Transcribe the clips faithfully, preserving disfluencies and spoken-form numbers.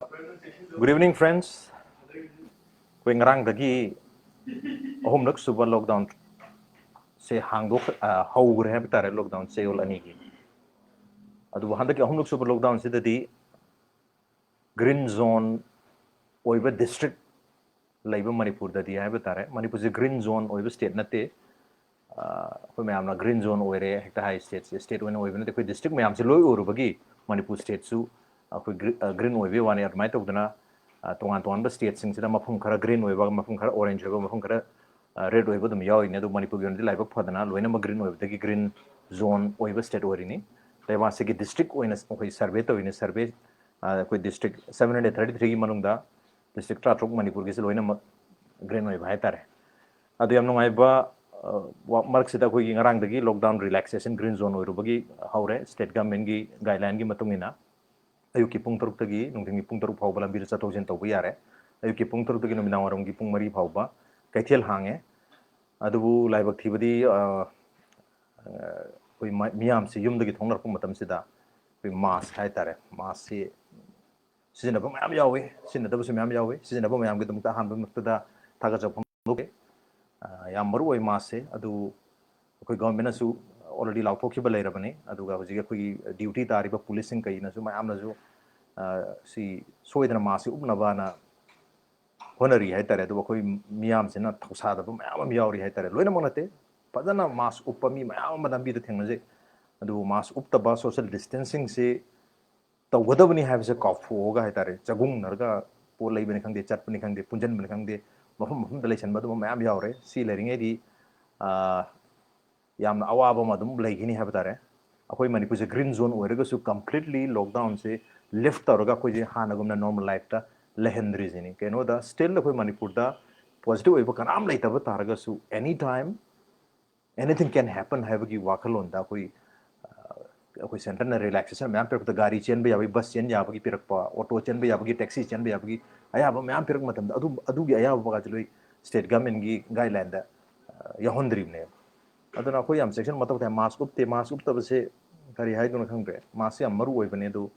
Good evening, friends. ꯑꯩꯈꯣꯏ ꯉꯔꯥꯡꯗꯒꯤ ꯑꯍꯨꯝꯂꯛ ꯁꯨꯕ ꯂꯣꯛꯗꯥꯎꯟ ꯁꯦ ꯍꯥꯡꯗꯣꯛ ꯑ, ꯍꯧꯈ꯭ꯔꯦ ꯍꯥꯏꯕ ꯇꯥꯔꯦ, ꯂꯣꯛꯗꯥꯎꯟ ꯆꯌꯣꯜ ꯑꯅꯤꯒꯤ꯫ ꯑꯗꯨꯕꯨ ꯍꯟꯗꯛꯀꯤ ꯑꯍꯨꯝꯂꯛ ꯁꯨꯕ ꯂꯣꯛꯗꯥꯎꯟꯁꯤꯗꯗꯤ ꯒ꯭ꯔꯤꯟ ꯖꯣꯟ ꯑꯣꯏꯕ ꯗꯤꯁꯇ꯭ꯔꯤꯛ ꯂꯩꯕ ꯃꯅꯤꯄꯨꯔꯗꯗꯤ ꯍꯥꯏꯕ ꯇꯥꯔꯦ, ꯃꯅꯤꯄꯨꯔꯁꯦ ꯒ꯭ꯔꯤꯟ ꯖꯣꯟ ꯑꯣꯏꯕ ꯁ꯭ꯇꯦꯠ ꯅꯠꯇꯦ꯫ ꯑ, ꯑꯩꯈꯣꯏ ꯃꯌꯥꯝꯅ ꯒ꯭ꯔꯤꯟ ꯖꯣꯟ ꯑꯣꯏꯔꯦ ꯍꯦꯛꯇ ꯍꯥꯏ, ꯁ꯭ꯇꯦꯠꯁꯦ ꯁ꯭ꯇꯦꯠ ꯑꯣꯏꯅ ꯑꯣꯏꯕ ꯅꯠꯇꯦ꯫ ꯑꯩꯈꯣꯏ ꯗꯤꯁꯇ꯭ꯔꯤꯛ ꯃꯌꯥꯝꯁꯦ ꯂꯣꯏ ꯑꯣꯏꯔꯨꯕꯒꯤ ꯃꯅꯤꯄꯨꯔ ꯁ꯭ꯇꯦꯠꯁꯨ ꯑꯩꯈꯣꯏ ꯒ꯭ꯔꯤ-, ꯑ, ꯒ꯭ꯔꯤꯟ ꯑꯣꯏꯕꯒꯤ ꯋꯥꯅꯤ꯫ ꯑꯗꯨꯃꯥꯏꯅ ꯇꯧꯗꯅ, ꯑ, ꯇꯣꯉꯥꯟ ꯇꯣꯉꯥꯟꯕ ꯁ꯭ꯇꯦꯠꯁꯤꯡꯁꯤꯗ ꯃꯐꯝ ꯈꯔ ꯒ꯭ꯔꯤꯟ ꯑꯣꯏꯕ, ꯃꯐꯝ ꯈꯔ ꯑꯣꯔꯦꯟꯖ ꯑꯣꯏꯕ, ꯃꯐꯝ ꯈꯔ, ꯑ, ꯔꯦꯗ ꯑꯣꯏꯕ ꯑꯗꯨꯝ ꯌꯥꯎꯔꯤꯅꯦ꯫ ꯑꯗꯨ ꯃꯅꯤꯄꯨꯔꯒꯤ ꯑꯣꯏꯅꯗꯤ ꯂꯥꯏꯕꯛ ꯐꯗꯅ ꯂꯣꯏꯅꯃꯛ ꯒ꯭ꯔꯤꯟ ꯑꯣꯏꯕꯗꯒꯤ ꯒ꯭ꯔꯤꯟ ꯖꯣꯟ ꯑꯣꯏꯕ ꯁ꯭ꯇꯦꯠ ꯑꯣꯏꯔꯤꯅꯤ꯫ ꯂꯩꯕꯥꯛꯁꯤꯒꯤ ꯗꯤꯁꯇ꯭ꯔꯤꯛ ꯑꯣꯏꯅ ꯑꯩꯈꯣꯏ ꯁꯔꯚꯦ ꯇꯧꯔꯤꯅꯤ꯫ ꯁꯔꯚꯦ, ꯑ, ꯑꯩꯈꯣꯏ district seven hundred thirty three ꯒꯤ ꯃꯅꯨꯡꯗ ꯗꯤꯁꯇ꯭ꯔꯤꯛ ꯇꯔꯥꯇꯔꯨꯛ ꯃꯅꯤꯄꯨꯔꯒꯤꯁꯤ ꯂꯣꯏꯅꯃꯛ ꯒ꯭ꯔꯤꯟ ꯑꯣꯏꯕ ꯍꯥꯏꯇꯥꯔꯦ꯫ ꯑꯗꯨ ꯌꯥꯝ ꯅꯨꯡꯉꯥꯏꯕ, ꯑ, ꯋꯥ-, ꯃꯔꯛꯁꯤꯗ ꯑꯩꯈꯣꯏꯒꯤ ꯉꯔꯥꯡꯗꯒꯤ ꯂꯣꯛꯗꯥꯎꯟ ꯔꯤꯂꯦꯛꯁꯦꯁꯟ ꯒ꯭ꯔꯤꯟ ꯖꯣꯟ ꯑꯣꯏꯔꯨꯕꯒꯤ ꯍꯧꯔꯦ꯫ ꯁ꯭ꯇꯦꯠ ꯒꯚꯔꯟꯃꯦꯟꯠꯀꯤ ꯒꯥꯏꯗꯂꯥꯏꯟꯒꯤ ꯃꯇꯨꯡ ꯏꯟꯅ ꯑꯌꯨꯛꯀꯤ ꯄꯨꯡ ꯇꯔꯨꯛꯇꯒꯤ ꯅꯨꯡꯊꯤꯜꯒꯤ ꯄꯨꯡ ꯇꯔꯨꯛ ꯐꯥꯎꯕ ꯂꯝꯕꯤꯗ ꯆꯠꯊꯣꯛ ꯆꯠꯁꯤꯟ ꯇꯧꯕ ꯌꯥꯔꯦ꯫ ꯑꯌꯨꯛꯀꯤ ꯄꯨꯡ ꯇꯔꯨꯛꯇꯒꯤ ꯅꯨꯃꯤꯗꯥꯡ ꯋꯥꯏꯔꯝꯒꯤ ꯄꯨꯡ ꯃꯔꯤ ꯐꯥꯎꯕ ꯀꯩꯊꯦꯜ ꯍꯥꯡꯉꯦ꯫ ꯑꯗꯨꯕꯨ ꯂꯥꯏꯕꯛ ꯊꯤꯕꯗꯤ, ꯑ, ꯑ, ꯑꯩꯈꯣꯏ ꯃ-, ꯃꯤꯌꯥꯝꯁꯤ ꯌꯨꯝꯗꯒꯤ ꯊꯣꯛꯅꯔꯛꯄ ꯃꯇꯝꯁꯤꯗ ꯑꯩꯈꯣꯏ ꯃꯥꯁꯛ ꯍꯥꯏꯇꯥꯔꯦ, ꯃꯥꯁꯛꯁꯤ ꯁꯤꯖꯤꯟꯅꯕ ꯃꯌꯥꯝ ꯌꯥꯎꯏ, ꯁꯤꯖꯤꯟꯅꯗꯕꯁꯨ ꯃꯌꯥꯝ ꯌꯥꯎꯏ꯫ ꯁꯤꯖꯤꯟꯅꯕ ꯃꯌꯥꯝꯒꯤꯗꯃꯛꯇ ꯑꯍꯥꯟꯕꯃꯛꯇꯗ ꯊꯥꯒꯠꯆꯕ ꯐꯣꯡꯗꯣꯛꯏ꯫ ꯑ, ꯌꯥꯝ ꯃꯔꯨ ꯑꯣꯏ ꯃꯥꯁꯛꯁꯦ꯫ ꯑꯗꯨ ꯑꯩꯈꯣꯏ ꯒꯚꯔꯟꯃꯦꯟꯠꯅꯁꯨ already ꯂꯥꯎꯊꯣꯛꯈꯤꯕ ꯂꯩꯔꯕꯅꯤ꯫ ꯑꯗꯨꯒ ꯍꯧꯖꯤꯛ ꯑꯩꯈꯣꯏꯒꯤ ꯗ꯭ꯌꯨꯇꯤ ꯇꯥꯔꯤꯕ ꯄꯨꯂꯤꯁꯁꯤꯡ ꯀꯩꯅꯁꯨ ꯃꯌꯥꯝꯅꯁꯨ, ꯑ, ꯁꯤ ꯁꯣꯏꯗꯅ ꯃꯥꯁꯛꯁꯤ ꯎꯞꯅꯕꯅ ꯍꯣꯠꯅꯔꯤ ꯍꯥꯏꯇꯥꯔꯦ꯫ ꯑꯗꯨꯕꯨ ꯑꯩꯈꯣꯏ ꯃꯤꯌꯥꯝꯁꯤꯅ ꯊꯧꯁꯥꯗꯕ ꯃꯌꯥꯝ ꯑꯃ ꯌꯥꯎꯔꯤ ꯍꯥꯏꯇꯥꯔꯦ꯫ ꯂꯣꯏꯅꯃꯛ ꯅꯠꯇꯦ, ꯐꯖꯅ ꯃꯥꯁꯛ ꯎꯞꯄ ꯃꯤ ꯃꯌꯥꯝ ꯑꯃ ꯂꯝꯕꯤꯗ ꯊꯦꯡꯅꯖꯩ꯫ ꯑꯗꯨꯕꯨ ꯃꯥꯁꯛ ꯎꯞꯇꯕ, ꯁꯣꯁꯤꯌꯦꯜ ꯗꯤꯁꯇꯦꯟꯁꯤꯡꯁꯤ ꯇꯧꯒꯗꯕꯅꯤ ꯍꯥꯏꯕꯁꯦ ꯀꯥꯎꯊꯣꯛꯑꯒ ꯍꯥꯏꯇꯥꯔꯦ, ꯆꯒꯨꯡꯅꯔꯒ ꯄꯣꯠ ꯂꯩꯕꯅꯤ ꯈꯪꯗꯦ, ꯆꯠꯄꯅꯤ ꯈꯪꯗꯦ, ꯄꯨꯟꯁꯤꯟꯕꯅꯤ ꯈꯪꯗꯦ, ꯃꯐꯝ ꯃꯐꯝꯗ ꯂꯩꯁꯟꯕ ꯑꯗꯨꯝꯕ ꯃꯌꯥꯝ ꯌꯥꯎꯔꯦ꯫ ꯁꯤ ꯂꯩꯔꯤꯉꯩꯗꯤ, ꯑ, ꯌꯥꯝꯅ ꯑꯋꯥꯕ ꯑꯃ ꯑꯗꯨꯝ ꯂꯩꯈꯤꯅꯤ ꯍꯥꯏꯕ ꯇꯥꯔꯦ꯫ ꯑꯩꯈꯣꯏ ꯃꯅꯤꯄꯨꯔꯁꯦ ꯒ꯭ꯔꯤꯟ ꯖꯣꯟ ꯑꯣꯏꯔꯒꯁꯨ ꯀꯝꯄ꯭ꯂꯤꯠꯂꯤ ꯂꯣꯛꯗꯥꯎꯟꯁꯦ ꯂꯤꯐ ꯇꯧꯔꯒ ꯑꯩꯈꯣꯏꯁꯦ ꯍꯥꯟꯅꯒꯨꯝꯅ ꯅꯣꯔꯃꯦꯜ ꯂꯥꯏꯐꯇ ꯂꯩꯍꯟꯗ꯭ꯔꯤꯁꯤꯅꯤ꯫ ꯀꯩꯅꯣꯗ ꯁ꯭ꯇꯤꯜ ꯑꯩꯈꯣꯏ ꯃꯅꯤꯄꯨꯔꯗ ꯄꯣꯖꯤꯇꯤꯚ ꯑꯣꯏꯕ ꯀꯅꯥꯝ ꯂꯩꯇꯕ ꯇꯥꯔꯒꯁꯨ, ꯑꯦꯅꯤ ꯇꯥꯏꯝ anything can happen ꯍꯥꯏꯕꯒꯤ ꯋꯥꯈꯜꯂꯣꯟꯗ ꯑꯩꯈꯣꯏ, ꯑ, ꯑꯩꯈꯣꯏ ꯁꯦꯟꯇꯔꯅ ꯔꯤꯂꯦꯛꯁꯦꯁꯟ ꯃꯌꯥꯝ ꯄꯤꯔꯛꯄꯗ, ꯒꯥꯔꯤ ꯆꯦꯟꯕ ꯌꯥꯕꯒꯤ ꯕꯁ ꯆꯦꯟ ꯌꯥꯕꯒꯤ ꯄꯤꯔꯛꯄ, ꯑꯣꯇꯣ ꯆꯦꯟꯕ ꯌꯥꯕꯒꯤ, ꯇꯦꯛꯁꯤ ꯆꯦꯟꯕ ꯌꯥꯕꯒꯤ ꯑꯌꯥꯕ ꯃꯌꯥꯝ ꯄꯤꯔꯛꯄ ꯃꯇꯝꯗ, ꯑꯗꯨꯝ ꯑꯗꯨꯒꯤ ꯑꯌꯥꯕ ꯀꯥꯁꯦ ꯂꯣꯏ ꯁ꯭ꯇꯦꯠ ꯒꯚꯔꯟꯃꯦꯟꯠꯀꯤ ꯒꯥꯏꯗꯂꯥꯏꯟꯗ, ꯑ, ꯌꯥꯎꯍꯟꯗ꯭ꯔꯤꯕꯅꯦꯕ꯫ ꯑꯗꯨꯅ ꯑꯩꯈꯣꯏ ꯌꯥꯝ ꯆꯦꯛꯁꯤꯟꯕ ꯃꯊꯧ ꯇꯥꯏ꯫ ꯃꯥꯁꯛ ꯎꯞꯇꯦ, ꯃꯥꯁꯛ ꯎꯞꯇꯕꯁꯦ ꯀꯔꯤ ꯍꯥꯏꯗꯣꯏꯅꯣ ꯈꯪꯗ꯭ꯔꯦ꯫ ꯃꯥꯁꯛꯁꯦ ꯌꯥꯝ ꯃꯔꯨ ꯑꯣꯏꯕꯅꯦ꯫ ꯑꯗꯨ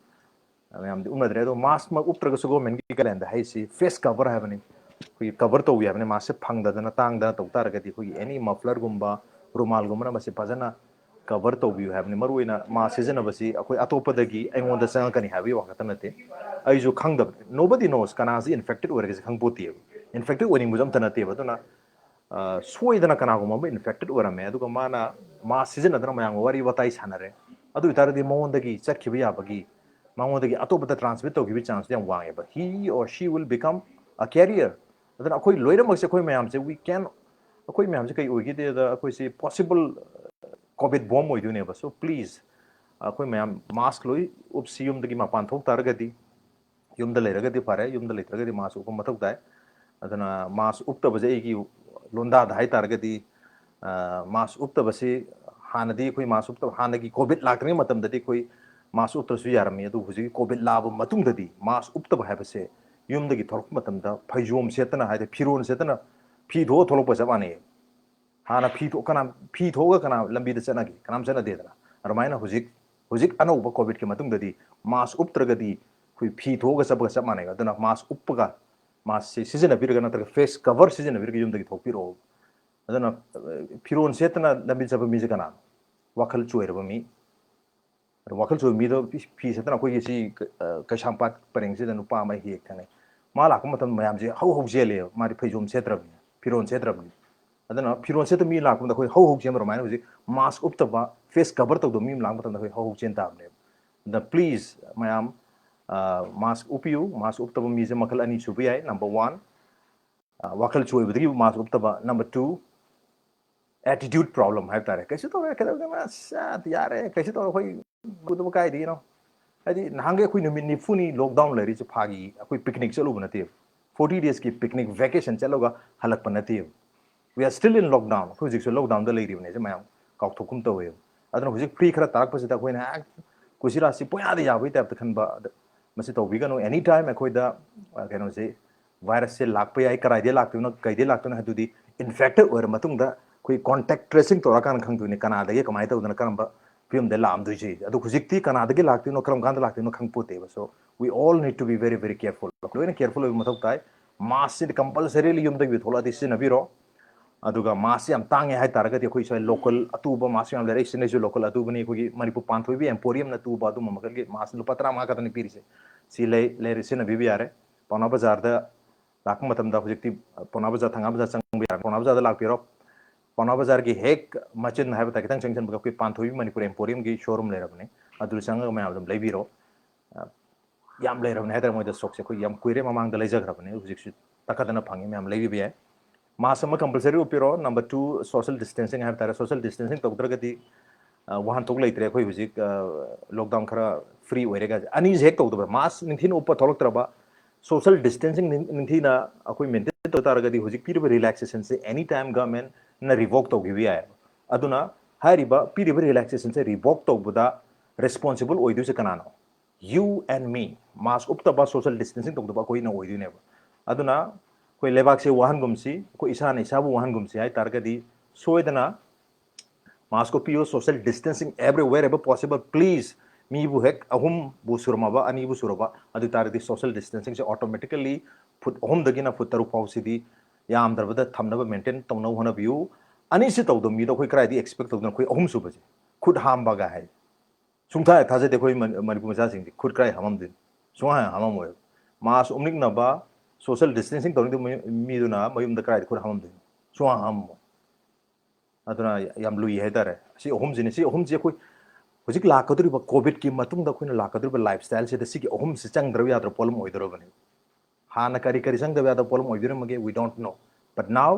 ꯃꯌꯥꯝꯗꯤ ꯎꯅꯗ꯭ꯔꯦ꯫ ꯑꯗꯣ ꯃꯥꯁꯃꯛ ꯎꯞꯇ꯭ꯔꯒꯁꯨ ꯒꯣꯔꯃꯦꯟꯒꯤ ꯒꯥꯏꯗꯂꯥꯏꯟꯗ ꯍꯥꯏꯁꯤ ꯐꯦꯁ ꯀꯚꯔ ꯍꯥꯏꯕꯅꯤ꯫ ꯑꯩꯈꯣꯏꯒꯤ ꯀꯚꯔ ꯇꯧꯕꯤ ꯍꯥꯏꯕꯅꯤ꯫ ꯃꯥꯁꯁꯦ ꯐꯪꯗꯗꯅ ꯇꯥꯡꯗꯅ ꯇꯧ ꯇꯥꯔꯒꯗꯤ ꯑꯩꯈꯣꯏꯒꯤ ꯑꯦꯅꯤ ꯃꯐ꯭ꯂꯔꯒꯨꯝꯕ, ꯔꯨꯃꯥꯜꯒꯨꯝꯕꯅ ꯃꯁꯤ ꯐꯖꯅ ꯀꯚꯔ ꯇꯧꯕꯤꯌꯨ ꯍꯥꯏꯕꯅꯤ꯫ ꯃꯔꯨꯑꯣꯏꯅ ꯃꯥꯁ ꯁꯤꯖꯤꯟꯅꯕꯁꯤ ꯑꯩꯈꯣꯏ ꯑꯇꯣꯞꯄꯗꯒꯤ ꯑꯩꯉꯣꯟꯗ ꯆꯪꯉꯛꯀꯅꯤ ꯍꯥꯏꯕꯒꯤ ꯋꯥ ꯈꯛꯇ ꯅꯠꯇꯦ꯫ ꯑꯩꯁꯨ ꯈꯪꯗꯕ, nobody knows ꯀꯅꯥꯁꯤ ꯏꯟꯐꯦꯛꯇꯦꯠ ꯑꯣꯏꯔꯒꯁꯤ ꯈꯪꯄꯣꯠꯇꯦꯕ꯫ ꯏꯟꯐꯦꯛꯇꯦꯠ ꯑꯣꯏꯅꯤꯡꯕꯁꯨ ꯑꯝꯇ ꯅꯠꯇꯦꯕ꯫ ꯑꯗꯨꯅ ꯑ, ꯁꯣꯏꯗꯅ ꯀꯅꯥꯒꯨꯝꯕ ꯑꯃ ꯏꯟꯐꯦꯛꯇꯦꯠ ꯑꯣꯏꯔꯝꯃꯦ, ꯑꯗꯨꯒ ꯃꯥꯅ ꯃꯥꯁ ꯁꯤꯖꯤꯟꯅꯗꯅ ꯃꯌꯥꯝꯒ ꯋꯥꯔꯤ ꯋꯥꯇꯥꯏ ꯁꯥꯟꯅꯔꯦ, ꯑꯗꯨ ꯑꯣꯏꯇꯥꯔꯗꯤ ꯃꯉꯣꯟꯗꯒꯤ ꯆꯠꯈꯤꯕ ꯌꯥꯕꯒꯤ, ꯃꯉꯣꯟꯗꯒꯤ ꯑꯇꯣꯞꯄꯗ ꯇ꯭ꯔꯥꯟꯁꯃꯤꯠ ꯇꯧꯈꯤꯕꯒꯤ ꯆꯥꯟꯁꯇꯣ ꯌꯥꯝ ꯋꯥꯡꯉꯦꯕ꯫ He or she will become a carrier. ꯑꯗꯨꯅ ꯑꯩꯈꯣꯏ ꯂꯣꯏꯅꯃꯛꯁꯦ, ꯑꯩꯈꯣꯏ ꯃꯌꯥꯝꯁꯦ, we can, ꯑꯩꯈꯣꯏ ꯃꯌꯥꯝꯁꯦ ꯀꯩ ꯑꯣꯏꯒꯦꯗ, ꯑꯩꯈꯣꯏꯁꯦ ꯄꯣꯁꯤꯕꯜ ꯀꯣꯚꯤꯠ ꯕꯣꯝ ꯑꯣꯏꯗꯣꯏꯅꯦꯕ꯫ So please, ꯑꯩꯈꯣꯏ ꯃꯌꯥꯝ ꯃꯥꯁ ꯂꯣꯏ ꯎꯞꯁꯤ꯫ ꯌꯨꯝꯗꯒꯤ ꯃꯄꯥꯟ ꯊꯣꯛ ꯇꯥꯔꯒꯗꯤ, ꯌꯨꯝꯗ ꯂꯩꯔꯒꯗꯤ ꯐꯔꯦ, ꯌꯨꯝꯗ ꯂꯩꯇ꯭ꯔꯒꯗꯤ ꯃꯥꯁ ꯎꯞꯄ ꯃꯊꯧ ꯇꯥꯏ꯫ ꯑꯗꯨꯅ ꯃꯥꯁ ꯎꯞꯇꯕꯁꯦ ꯑꯩꯒꯤ ꯂꯣꯟꯗꯥꯗ ꯍꯥꯏ ꯇꯥꯔꯒꯗꯤ, ꯑ, ꯃꯥꯁ ꯎꯞꯇꯕꯁꯤ ꯍꯥꯟꯅꯗꯤ ꯑꯩꯈꯣꯏ ꯃꯥꯁ ꯎꯞꯇꯕ, ꯍꯥꯟꯅꯒꯤ ꯀꯣꯚꯤꯠ ꯂꯥꯛꯇ꯭ꯔꯤꯉꯩ ꯃꯇꯝꯗꯗꯤ ꯑꯩꯈꯣꯏ ꯃꯥꯁ ꯎꯞꯇ꯭ꯔꯁꯨ ꯌꯥꯔꯝꯃꯤ꯫ ꯑꯗꯨꯕꯨ ꯍꯧꯖꯤꯛꯀꯤ ꯀꯣꯚꯤꯠ ꯂꯥꯛꯑꯕ ꯃꯇꯨꯡꯗꯗꯤ ꯃꯥꯁ ꯎꯞꯇꯕ ꯍꯥꯏꯕꯁꯦ ꯌꯨꯝꯗꯒꯤ ꯊꯣꯛꯂꯛꯄ ꯃꯇꯝꯗ ꯐꯩꯖꯣꯝ ꯁꯦꯠꯇꯅ, ꯍꯥꯏꯗꯤ ꯐꯤꯔꯣꯜ ꯁꯦꯠꯇꯅ, ꯐꯤ ꯊꯣꯛꯑ ꯊꯣꯛꯂꯛꯄ ꯆꯞ ꯃꯥꯟꯅꯩ꯫ ꯍꯥꯟꯅ ꯐꯤ ꯊꯣꯛ-, ꯀꯅꯥ, ꯐꯤ ꯊꯣꯛꯑꯒ ꯀꯅꯥ ꯂꯝꯕꯤꯗ ꯆꯠꯅꯒꯦ? ꯀꯅꯥꯝ ꯆꯠꯅꯗꯦꯗꯅ꯫ ꯑꯗꯨꯃꯥꯏꯅ ꯍꯧꯖꯤꯛ, ꯍꯧꯖꯤꯛ ꯑꯅꯧꯕ ꯀꯣꯚꯤꯠꯀꯤ ꯃꯇꯨꯡꯗꯗꯤ ꯃꯥꯁ ꯎꯞꯇ꯭ꯔꯒꯗꯤ ꯑꯩꯈꯣꯏ ꯐꯤ ꯊꯣꯛꯑꯒ ꯆꯠꯄꯒ ꯆꯞ ꯃꯥꯟꯅꯩ꯫ ꯑꯗꯨꯅ ꯃꯥꯁ ꯎꯞꯄꯒ, ꯃꯥꯁꯁꯤ ꯁꯤꯖꯤꯟꯅꯕꯤꯔꯒ ꯅꯠꯇ꯭ꯔꯒ ꯐꯦꯁ ꯀꯚꯔ ꯁꯤꯖꯤꯟꯅꯕꯤꯔꯒ ꯌꯨꯝꯗꯒꯤ ꯊꯣꯛꯄꯤꯔꯛꯑꯣ꯫ ꯑꯗꯨꯅ, ꯑ, ꯐꯤꯔꯣꯜ ꯁꯦꯠꯇꯅ ꯂꯝꯕꯤ ꯆꯠꯄ ꯃꯤꯁꯦ ꯀꯅꯥꯅꯣ? ꯋꯥꯈꯜ ꯆꯣꯏꯔꯕ ꯃꯤ꯫ ꯑꯗꯣ ꯋꯥꯈꯜ ꯆꯣꯏꯕ ꯃꯤꯗꯣ ꯐꯤ, ꯐꯤ ꯁꯦꯠꯇꯅ ꯑꯩꯈꯣꯏꯒꯤ ꯁꯤ, ꯑ, ꯀꯩꯁꯥꯝꯄꯥꯠ ꯄꯔꯦꯡꯁꯤꯗ ꯅꯨꯄꯥ ꯑꯃ ꯍꯦꯛ ꯊꯦꯡꯅꯩ꯫ ꯃꯥ ꯂꯥꯛꯄ ꯃꯇꯝꯗ ꯃꯌꯥꯝꯁꯦ ꯍꯧ ꯍꯧ ꯆꯦꯜꯂꯦꯕ, ꯃꯥꯗꯤ ꯐꯩꯖꯣꯝ ꯁꯦꯠꯇ꯭ꯔꯕꯅꯤꯅ, ꯐꯤꯔꯣꯜ ꯁꯦꯠꯇ꯭ꯔꯕꯅꯤꯅ꯫ ꯑꯗꯨꯅ ꯐꯤꯔꯣꯜ ꯁꯦꯠꯇ ꯃꯤ ꯂꯥꯛꯄꯗ ꯑꯩꯈꯣꯏ ꯍꯧ ꯍꯧ ꯆꯦꯟꯕ ꯑꯗꯨꯃꯥꯏꯅ ꯍꯧꯖꯤꯛ ꯃꯥꯁ ꯎꯞꯇꯕ, ꯐꯦꯁ ꯀꯚꯔ ꯇꯧꯗꯕ ꯃꯤ ꯑꯃ ꯂꯥꯛꯄ ꯃꯇꯝꯗ ꯑꯩꯈꯣꯏ ꯍꯧ ꯍꯧ ꯆꯦꯟ ꯇꯥꯕꯅꯦꯕ꯫ ꯑꯗ please ꯃꯌꯥꯝ, ꯑ, ꯃꯥꯁ ꯎꯞꯄꯤꯌꯨ꯫ ꯃꯥꯁ ꯎꯞꯇꯕ ꯃꯤꯁꯦ ꯃꯈꯜ ꯑꯅꯤ ꯁꯨꯕ ꯌꯥꯏ꯫ Number one, ꯑ, ꯋꯥꯈꯜ ꯆꯣꯏꯕꯗꯒꯤ ꯃꯥꯁ ꯎꯞꯇꯕ꯫ Number two, attitude problem ꯍꯥꯏꯕ ꯇꯥꯔꯦ꯫ "ꯀꯩꯁꯨ ꯇꯧꯔꯦ, ꯀꯩꯗꯧꯗꯣꯏꯅꯣ? ꯑꯁ, ꯌꯥꯔꯦ, ꯀꯩꯁꯨ ꯇꯧꯔꯦ, ꯑꯩꯈꯣꯏ ꯎꯗꯕ ꯀꯥꯏꯗꯒꯤꯅꯣ?" ꯍꯥꯏꯗꯤ ꯅꯍꯥꯟꯒꯩ ꯑꯩꯈꯣꯏ ꯅꯨꯃꯤꯠ ꯅꯤꯐꯨꯅꯤ ꯂꯣꯛꯗꯥꯎꯟ ꯂꯩꯔꯤꯁꯦ ꯐꯥꯒꯤ, ꯑꯩꯈꯣꯏ ꯄꯤꯛꯅꯤꯛ ꯆꯠꯂꯨꯕ ꯅꯠꯇꯦꯕ꯫ Forty days ꯀꯤ ꯄꯤꯛꯅꯤꯛ ꯚꯦꯀꯦꯁꯟ ꯆꯠꯂꯒ ꯍꯜꯂꯛꯄ ꯅꯠꯇꯦꯕ꯫ We are still in lockdown. ꯑꯩꯈꯣꯏ ꯍꯧꯖꯤꯛꯁꯨ ꯂꯣꯛꯗꯥꯎꯟꯗ ꯂꯩꯔꯤꯕꯅꯦ꯫ ꯁꯤ ꯃꯌꯥꯝ ꯀꯥꯎꯊꯣꯛꯀꯨꯝ ꯇꯧꯋꯦꯕ꯫ ꯑꯗꯨꯅ ꯍꯧꯖꯤꯛ ꯐ꯭ꯔꯤ ꯈꯔ ꯇꯥꯔꯛꯄꯁꯤꯗ ꯑꯩꯈꯣꯏꯅ ꯍꯦꯛ ꯀꯨꯁꯤꯔꯥꯁꯤ ꯄꯨꯡꯌꯥꯗ ꯌꯥꯕꯒꯤ ꯇꯥꯏꯞꯇ ꯈꯟꯕ, ꯑꯗ ꯃꯁꯤ ꯇꯧꯕꯤꯒꯅꯨ꯫ Any time ꯑꯩꯈꯣꯏꯗ, ꯑ, ꯀꯩꯅꯣꯁꯤ, ꯚꯥꯏꯔꯁꯁꯦ ꯂꯥꯛꯄ ꯌꯥꯏ, ꯀꯗꯥꯏꯗꯒꯤ ꯂꯥꯛꯇꯣꯏꯅꯣ, ꯀꯩꯗꯒꯤ ꯂꯥꯛꯇꯣꯏꯅꯣ ꯍꯥꯏꯗꯨꯗꯤ ꯏꯟꯐꯦꯛꯇꯦꯠ ꯑꯣꯏꯔ ꯃꯇꯨꯡꯗ ꯑꯩꯈꯣꯏ ꯀꯣꯟꯇꯦꯛ ꯇ꯭ꯔꯦꯁꯤꯡ ꯇꯧꯔꯀꯥꯟꯗ ꯈꯪꯗꯣꯏꯅꯤ, ꯀꯅꯥꯗꯒꯤ ꯀꯃꯥꯏꯅ ꯇꯧꯗꯅ ꯀꯔꯝꯕ ꯐꯤꯕꯝꯗ ꯂꯥꯛꯑꯝꯗꯣꯏꯁꯦ꯫ ꯑꯗꯣ ꯍꯧꯖꯤꯛꯇꯤ ꯀꯅꯥꯗꯒꯤ ꯂꯥꯛꯇꯣꯏꯅꯣ, ꯀꯔꯝ ꯀꯥꯟꯗ ꯂꯥꯛꯇꯣꯏꯅꯣ ꯈꯪꯄꯣꯠꯇꯦꯕ꯫ So we all need to be very very careful, ꯂꯣꯏꯅ careful ꯑꯣꯏꯕ ꯃꯊꯧ ꯇꯥꯏ꯫ Maskꯁꯤꯗꯤ compulsorily ꯌꯨꯝꯗꯒꯤ ꯊꯣꯛꯂꯛꯑꯗꯤ ꯁꯤꯖꯤꯟꯅꯕꯤꯔꯣ꯫ ꯑꯗꯨꯒ maskꯁꯤ ꯌꯥꯝ ꯇꯥꯡꯉꯦ ꯍꯥꯏꯇꯥꯔꯒꯗꯤ ꯑꯩꯈꯣꯏ ꯁ꯭ꯋꯥꯏ local ꯑꯇꯨꯕ mask ꯌꯥꯝ ꯂꯩꯔꯦ꯫ ꯑꯩ ꯁꯤꯖꯤꯟꯅꯩꯁꯨ local ꯑꯇꯨꯕꯅꯤ꯫ ꯑꯩꯈꯣꯏꯒꯤ ꯃꯅꯤꯄꯨꯔ ꯄꯥꯟꯊꯣꯏꯕꯤ Emporiumꯅ ꯇꯨꯕ ꯑꯗꯨꯝꯕ ꯃꯈꯜꯒꯤ mask ꯂꯨꯄꯥ ꯇꯔꯥꯃꯉꯥ ꯈꯛꯇꯅꯤ ꯄꯤꯔꯤꯁꯦ꯫ ꯁꯤ ꯂꯩ ꯂꯩꯔꯦ, ꯁꯤꯖꯤꯟꯅꯕꯤꯕ ꯌꯥꯔꯦ꯫ ꯄꯥꯎꯅꯥ ꯕꯖꯥꯔꯗ ꯂꯥꯛꯄ ꯃꯇꯝꯗ ꯍꯧꯖꯤꯛꯇꯤ ꯄꯥꯎꯅꯥ ꯕꯖꯥꯔ, ꯊꯪꯒꯥꯜ ꯕꯖꯥꯔ ꯆꯪꯕ ꯌꯥꯔꯦ꯫ ꯄꯥꯎꯅꯥ ꯕꯖꯥꯔꯗ ꯂꯥꯛꯄꯤꯔꯣ꯫ ꯄꯥꯎꯅꯥ ꯕꯖꯥꯔꯒꯤ ꯍꯦꯛ ꯃꯆꯤꯟ ꯍꯥꯏꯕ ꯇꯥꯔꯦ, ꯈꯤꯇꯪ ꯆꯪꯁꯤꯟꯕꯒ ꯑꯩꯈꯣꯏ ꯄꯥꯟꯊꯣꯏꯕꯤ ꯃꯅꯤꯄꯨꯔ Emporiumꯒꯤ showroom ꯂꯩꯔꯕꯅꯤ꯫ ꯑꯗꯨꯗ ꯆꯪꯉꯒ ꯃꯌꯥꯝ ꯑꯗꯨꯝ ꯂꯩꯕꯤꯔꯣ꯫ ꯑ, ꯌꯥꯝ ꯂꯩꯔꯕꯅꯤ ꯍꯥꯏꯇꯥꯔꯦ ꯃꯣꯏꯗ stockꯁꯦ꯫ ꯑꯩꯈꯣꯏ ꯌꯥꯝ ꯀꯨꯏꯔꯦ ꯃꯃꯥꯡꯗ ꯂꯩꯖꯈ꯭ꯔꯕꯅꯤ, ꯍꯧꯖꯤꯛꯁꯨ ꯇꯛꯈꯠꯇꯅ ꯐꯪꯉꯤ, ꯃꯌꯥꯝ ꯂꯩꯕꯤꯕ ꯌꯥꯏ꯫ Mask ꯑꯃ compulsory ꯎꯞꯄꯤꯔꯣ꯫ Number two, social distancing ꯍꯥꯏꯕ ꯇꯥꯔꯦ꯫ Social distancing ꯇꯧꯗ꯭ꯔꯒꯗꯤ, ꯑ, ꯋꯥꯍꯟꯊꯣꯛ ꯂꯩꯇ꯭ꯔꯦ꯫ ꯑꯩꯈꯣꯏ ꯍꯧꯖꯤꯛ, ꯑ, lockdown ꯈꯔ free ꯑꯣꯏꯔꯦꯒ ꯑꯅꯤꯁꯦ ꯍꯦꯛ ꯇꯧꯗꯕ, mask ꯅꯤꯡꯊꯤꯅ ꯎꯞꯄ ꯊꯣꯛꯂꯛꯇ꯭ꯔꯕ, social distancing ꯅꯤꯡ-, ꯅꯤꯡꯊꯤꯅ ꯑꯩꯈꯣꯏ maintain ꯇꯧ ꯇꯥꯔꯒꯗꯤ ꯍꯧꯖꯤꯛ ꯄꯤꯔꯤꯕ relaxationꯁꯦ any time governmentꯅ revoke ꯇꯧꯈꯤꯕ ꯌꯥꯏ꯫ ꯑꯗꯨꯅ ꯍꯥꯏꯔꯤꯕ ꯄꯤꯔꯤꯕ relaxationꯁꯦ revoke ꯇꯧꯕꯗ responsible ꯑꯣꯏꯗꯣꯏꯁꯦ ꯀꯅꯥꯅꯣ? You and me꯫ Mask ꯎꯞꯇꯕ, social distancing ꯇꯧꯗꯕ ꯑꯩꯈꯣꯏꯅ ꯑꯣꯏꯗꯣꯏꯅꯦꯕ꯫ ꯑꯗꯨꯅ ꯑꯩꯈꯣꯏ ꯂꯩꯕꯥꯛꯁꯦ ꯋꯥꯍꯟꯒꯨꯝꯁꯤ, ꯑꯩꯈꯣꯏ ꯏꯁꯥꯅ ꯏꯁꯥꯕꯨ ꯋꯥꯍꯟꯒꯨꯝꯁꯤ ꯍꯥꯏ ꯇꯥꯔꯒꯗꯤ ꯁꯣꯏꯗꯅ mask ꯎꯞꯄꯤꯌꯨ, social distancing everywhere ever possible, please꯫ ꯃꯤꯕꯨ ꯍꯦꯛ ꯑꯍꯨꯝꯕꯨ ꯁꯨꯔꯝꯃꯕ, ꯑꯅꯤꯕꯨ ꯁꯨꯔꯕ, ꯑꯗꯨ ꯇꯥꯔꯒꯗꯤ social distancingꯁꯦ automatically foot ꯑꯍꯨꯝꯗꯒꯤꯅ foot ꯇꯔꯨꯛ ꯐꯥꯎꯁꯤꯗꯤ ꯌꯥꯝꯗ꯭ꯔꯕꯗ ꯊꯝꯅꯕ maintain ꯇꯧꯅꯕ ꯍꯣꯠꯅꯕꯤꯌꯨ꯫ ꯑꯅꯤꯁꯤ ꯇꯧꯗꯕ ꯃꯤꯗꯣ ꯑꯩꯈꯣꯏ ꯀꯗꯥꯏꯗꯒꯤ expect ꯇꯧꯗꯣꯏꯅꯣ? ꯑꯩꯈꯣꯏ ꯑꯍꯨꯝ ꯁꯨꯕꯁꯦ, ꯈꯨꯠ ꯍꯥꯝꯕꯒ ꯍꯥꯏ꯫ ꯁꯨꯡꯊꯥ ꯍꯦꯛ ꯊꯥꯖꯗꯦ ꯑꯩꯈꯣꯏ ꯃꯅꯤ-, ꯃꯅꯤꯄꯨꯔ ꯃꯆꯥꯁꯤꯡꯁꯦ ꯈꯨꯠ ꯀꯗꯥꯏ ꯍꯥꯝꯃꯝꯗꯣꯏꯅꯣ? ꯁꯨꯡꯍꯥꯝ ꯍꯦꯛ ꯍꯥꯝꯃꯝꯃꯣꯏꯕ꯫ Mask ꯎꯞꯅꯤꯡꯅꯕ, social distancing ꯇꯧꯅꯤꯡꯗꯕ ꯃꯤ-, ꯃꯤꯗꯨꯅ ꯃꯌꯨꯝꯗ ꯀꯗꯥꯏꯗ ꯈꯨꯠ ꯍꯥꯝꯃꯝꯗꯣꯏꯅꯣ? ꯁꯨꯡꯍꯥꯝ ꯍꯥꯝꯃꯝꯃꯣꯏ꯫ ꯑꯗꯨꯅ ꯌꯥꯝ ꯂꯨꯏ ꯍꯥꯏꯇꯥꯔꯦ꯫ ꯁꯤ ꯑꯍꯨꯝꯁꯤꯅꯤ꯫ ꯁꯤ ꯑꯍꯨꯝꯁꯤ ꯑꯩꯈꯣꯏ ꯍꯧꯖꯤꯛ ꯂꯥꯛꯀꯗꯧꯔꯤꯕ COVIDꯀꯤ ꯃꯇꯨꯡꯗ ꯑꯩꯈꯣꯏꯅ ꯂꯥꯛꯀꯗꯧꯔꯤꯕ lifestyleꯁꯤꯗ ꯁꯤꯒꯤ ꯑꯍꯨꯝꯁꯤ ꯆꯪꯗ꯭ꯔꯕ ꯌꯥꯗ꯭ꯔꯕ ꯄꯣꯠꯂꯝ ꯑꯣꯏꯗꯧꯔꯕꯅꯤ꯫ ꯍꯥꯟꯅ ꯀꯔꯤ ꯀꯔꯤ ꯆꯪꯗꯕ ꯌꯥꯗꯕ ꯄꯣꯠꯂꯝ ꯑꯣꯏꯕꯤꯔꯝꯃꯒꯦ? We don't know. But now,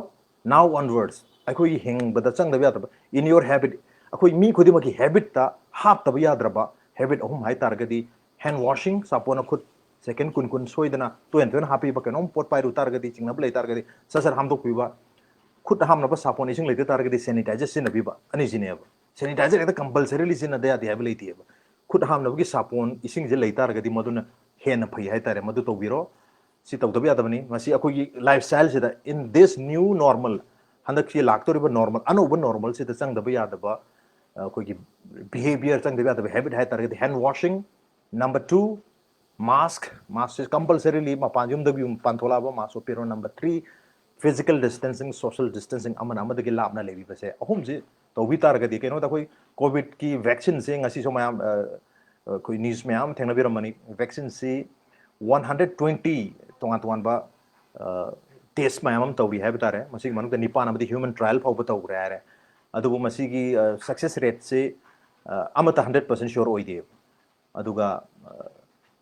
now onwards, ꯑꯩꯈꯣꯏꯒꯤ ꯍꯤꯡꯕꯗ ꯆꯪꯗꯕ ꯌꯥꯗꯕ, in your habit, ꯑꯩꯈꯣꯏ ꯃꯤ ꯈꯨꯗꯤꯡꯃꯛꯀꯤ habitꯇ ꯍꯥꯞꯇꯕ ꯌꯥꯗ꯭ꯔꯕ habit ꯑꯍꯨꯝ ꯍꯥꯏ ꯇꯥꯔꯒꯗꯤ, hand washing, ꯁꯥꯄꯣꯟꯅ ꯈꯨꯠ second ꯀꯨꯟ ꯀꯨꯟ ꯁꯣꯏꯗꯅ ꯇꯣꯏꯅ ꯇꯣꯏꯅ ꯍꯥꯞꯄꯤꯕ, ꯀꯩꯅꯣꯝ ꯄꯣꯠ ꯄꯥꯏꯔꯨ ꯇꯥꯔꯒꯗꯤ, ꯆꯤꯡꯅꯕ ꯂꯩ ꯇꯥꯔꯒꯗꯤ ꯁꯠ ꯁꯠ ꯍꯥꯝꯗꯣꯛꯄꯤꯕ, ꯈꯨꯠ ꯍꯥꯝꯅꯕ ꯁꯥꯄꯣꯟ ꯏꯁꯤꯡ ꯂꯩꯇ ꯇꯥꯔꯒꯗꯤ sanitizer ꯁꯤꯖꯤꯟꯅꯕꯤꯕ, ꯑꯅꯤꯁꯤꯅꯦꯕ꯫ Sanitizerꯁꯦ ꯍꯦꯛꯇ compulsorily ꯁꯤꯖꯤꯟꯅꯗ ꯌꯥꯗꯦ ꯍꯥꯏꯕ ꯂꯩꯇꯦꯕ꯫ ꯈꯨꯠ ꯍꯥꯝꯅꯕꯒꯤ ꯁꯥꯄꯣꯟ ꯏꯁꯤꯡꯁꯦ ꯂꯩ ꯇꯥꯔꯒꯗꯤ ꯃꯗꯨꯅ ꯍꯦꯟꯅ ꯐꯩ ꯍꯥꯏꯇꯥꯔꯦ, ꯃꯗꯨ ꯇꯧꯕꯤꯔꯣ꯫ ꯁꯤ ꯇꯧꯗꯕ ꯌꯥꯗꯕꯅꯤ꯫ ꯃꯁꯤ ꯑꯩꯈꯣꯏꯒꯤ lifestyleꯁꯤꯗ, in this new normal, ꯍꯟꯗꯛꯀꯤ ꯂꯥꯛꯇꯧꯔꯤꯕ normal, ꯑꯅꯧꯕ normalꯁꯤꯗ ꯆꯪꯗꯕ ꯌꯥꯗꯕ ꯑꯩꯈꯣꯏꯒꯤ ꯕꯤꯍꯦꯕꯤꯌꯔ ꯆꯪꯗꯕ ꯌꯥꯗꯕ ꯍꯦꯕꯤꯠ ꯍꯥꯏ ꯇꯥꯔꯒꯗꯤ hand washing, number two mask, ꯃꯥꯁꯛꯁꯦ ꯀꯝꯄꯜꯁꯔꯤꯂꯤ ꯃꯄꯥꯟ ꯌꯨꯝꯗꯒꯤ ꯃꯄꯥꯟ ꯊꯣꯛꯂꯛꯑꯕ ꯃꯥꯁꯛ ꯎꯞꯄꯤꯔꯣ, number three physical distancing, social distancing, ꯑꯃꯅ ꯑꯃꯗꯒꯤ ꯂꯥꯞꯅ ꯂꯩꯕꯤꯕꯁꯦ, ꯑꯍꯨꯝꯁꯤ ꯇꯧꯕꯤ ꯇꯥꯔꯒꯗꯤ ꯀꯩꯅꯣꯗ ꯑꯩꯈꯣꯏ ꯀꯣꯚꯤꯗꯀꯤ ꯚꯦꯛꯁꯤꯟꯁꯦ ꯉꯁꯤꯁꯨ ꯃꯌꯥꯝ ꯑꯩꯈꯣꯏ ꯅ꯭ꯌꯨꯁ ꯃꯌꯥꯝ ꯑꯃ ꯊꯦꯡꯅꯕꯤꯔꯝꯃꯅꯤ꯫ ꯚꯦꯛꯁꯤꯟꯁꯤ ꯋꯥꯟ ꯍꯟꯗ꯭ꯔꯦꯠ ꯇ꯭ꯋꯦꯟꯇꯤ ꯇꯣꯉꯥꯟ ꯇꯣꯉꯥꯟꯕ ꯇꯦꯁ ꯃꯌꯥꯝ ꯑꯃ ꯇꯧꯔꯤ ꯍꯥꯏꯕ ꯇꯥꯔꯦ꯫ ꯃꯁꯤꯒꯤ ꯃꯅꯨꯡꯗ ꯅꯤꯄꯥꯟ ꯑꯃꯗꯤ ꯍ꯭ꯌꯨꯃꯟ ꯇ꯭ꯔꯥꯏꯌꯦꯜ ꯐꯥꯎꯕ ꯇꯧꯈ꯭ꯔꯦ ꯍꯥꯏꯔꯦ꯫ ꯑꯗꯨꯕꯨ ꯃꯁꯤꯒꯤ ꯁꯛꯁꯦꯁ ꯔꯦꯠꯁꯤ ꯑꯃꯠꯇ ꯍꯟꯗ꯭ꯔꯦꯠ ꯄꯥꯔꯁꯦꯟ ꯁꯤꯌꯣꯔ ꯑꯣꯏꯗꯦꯕ꯫ ꯑꯗꯨꯒ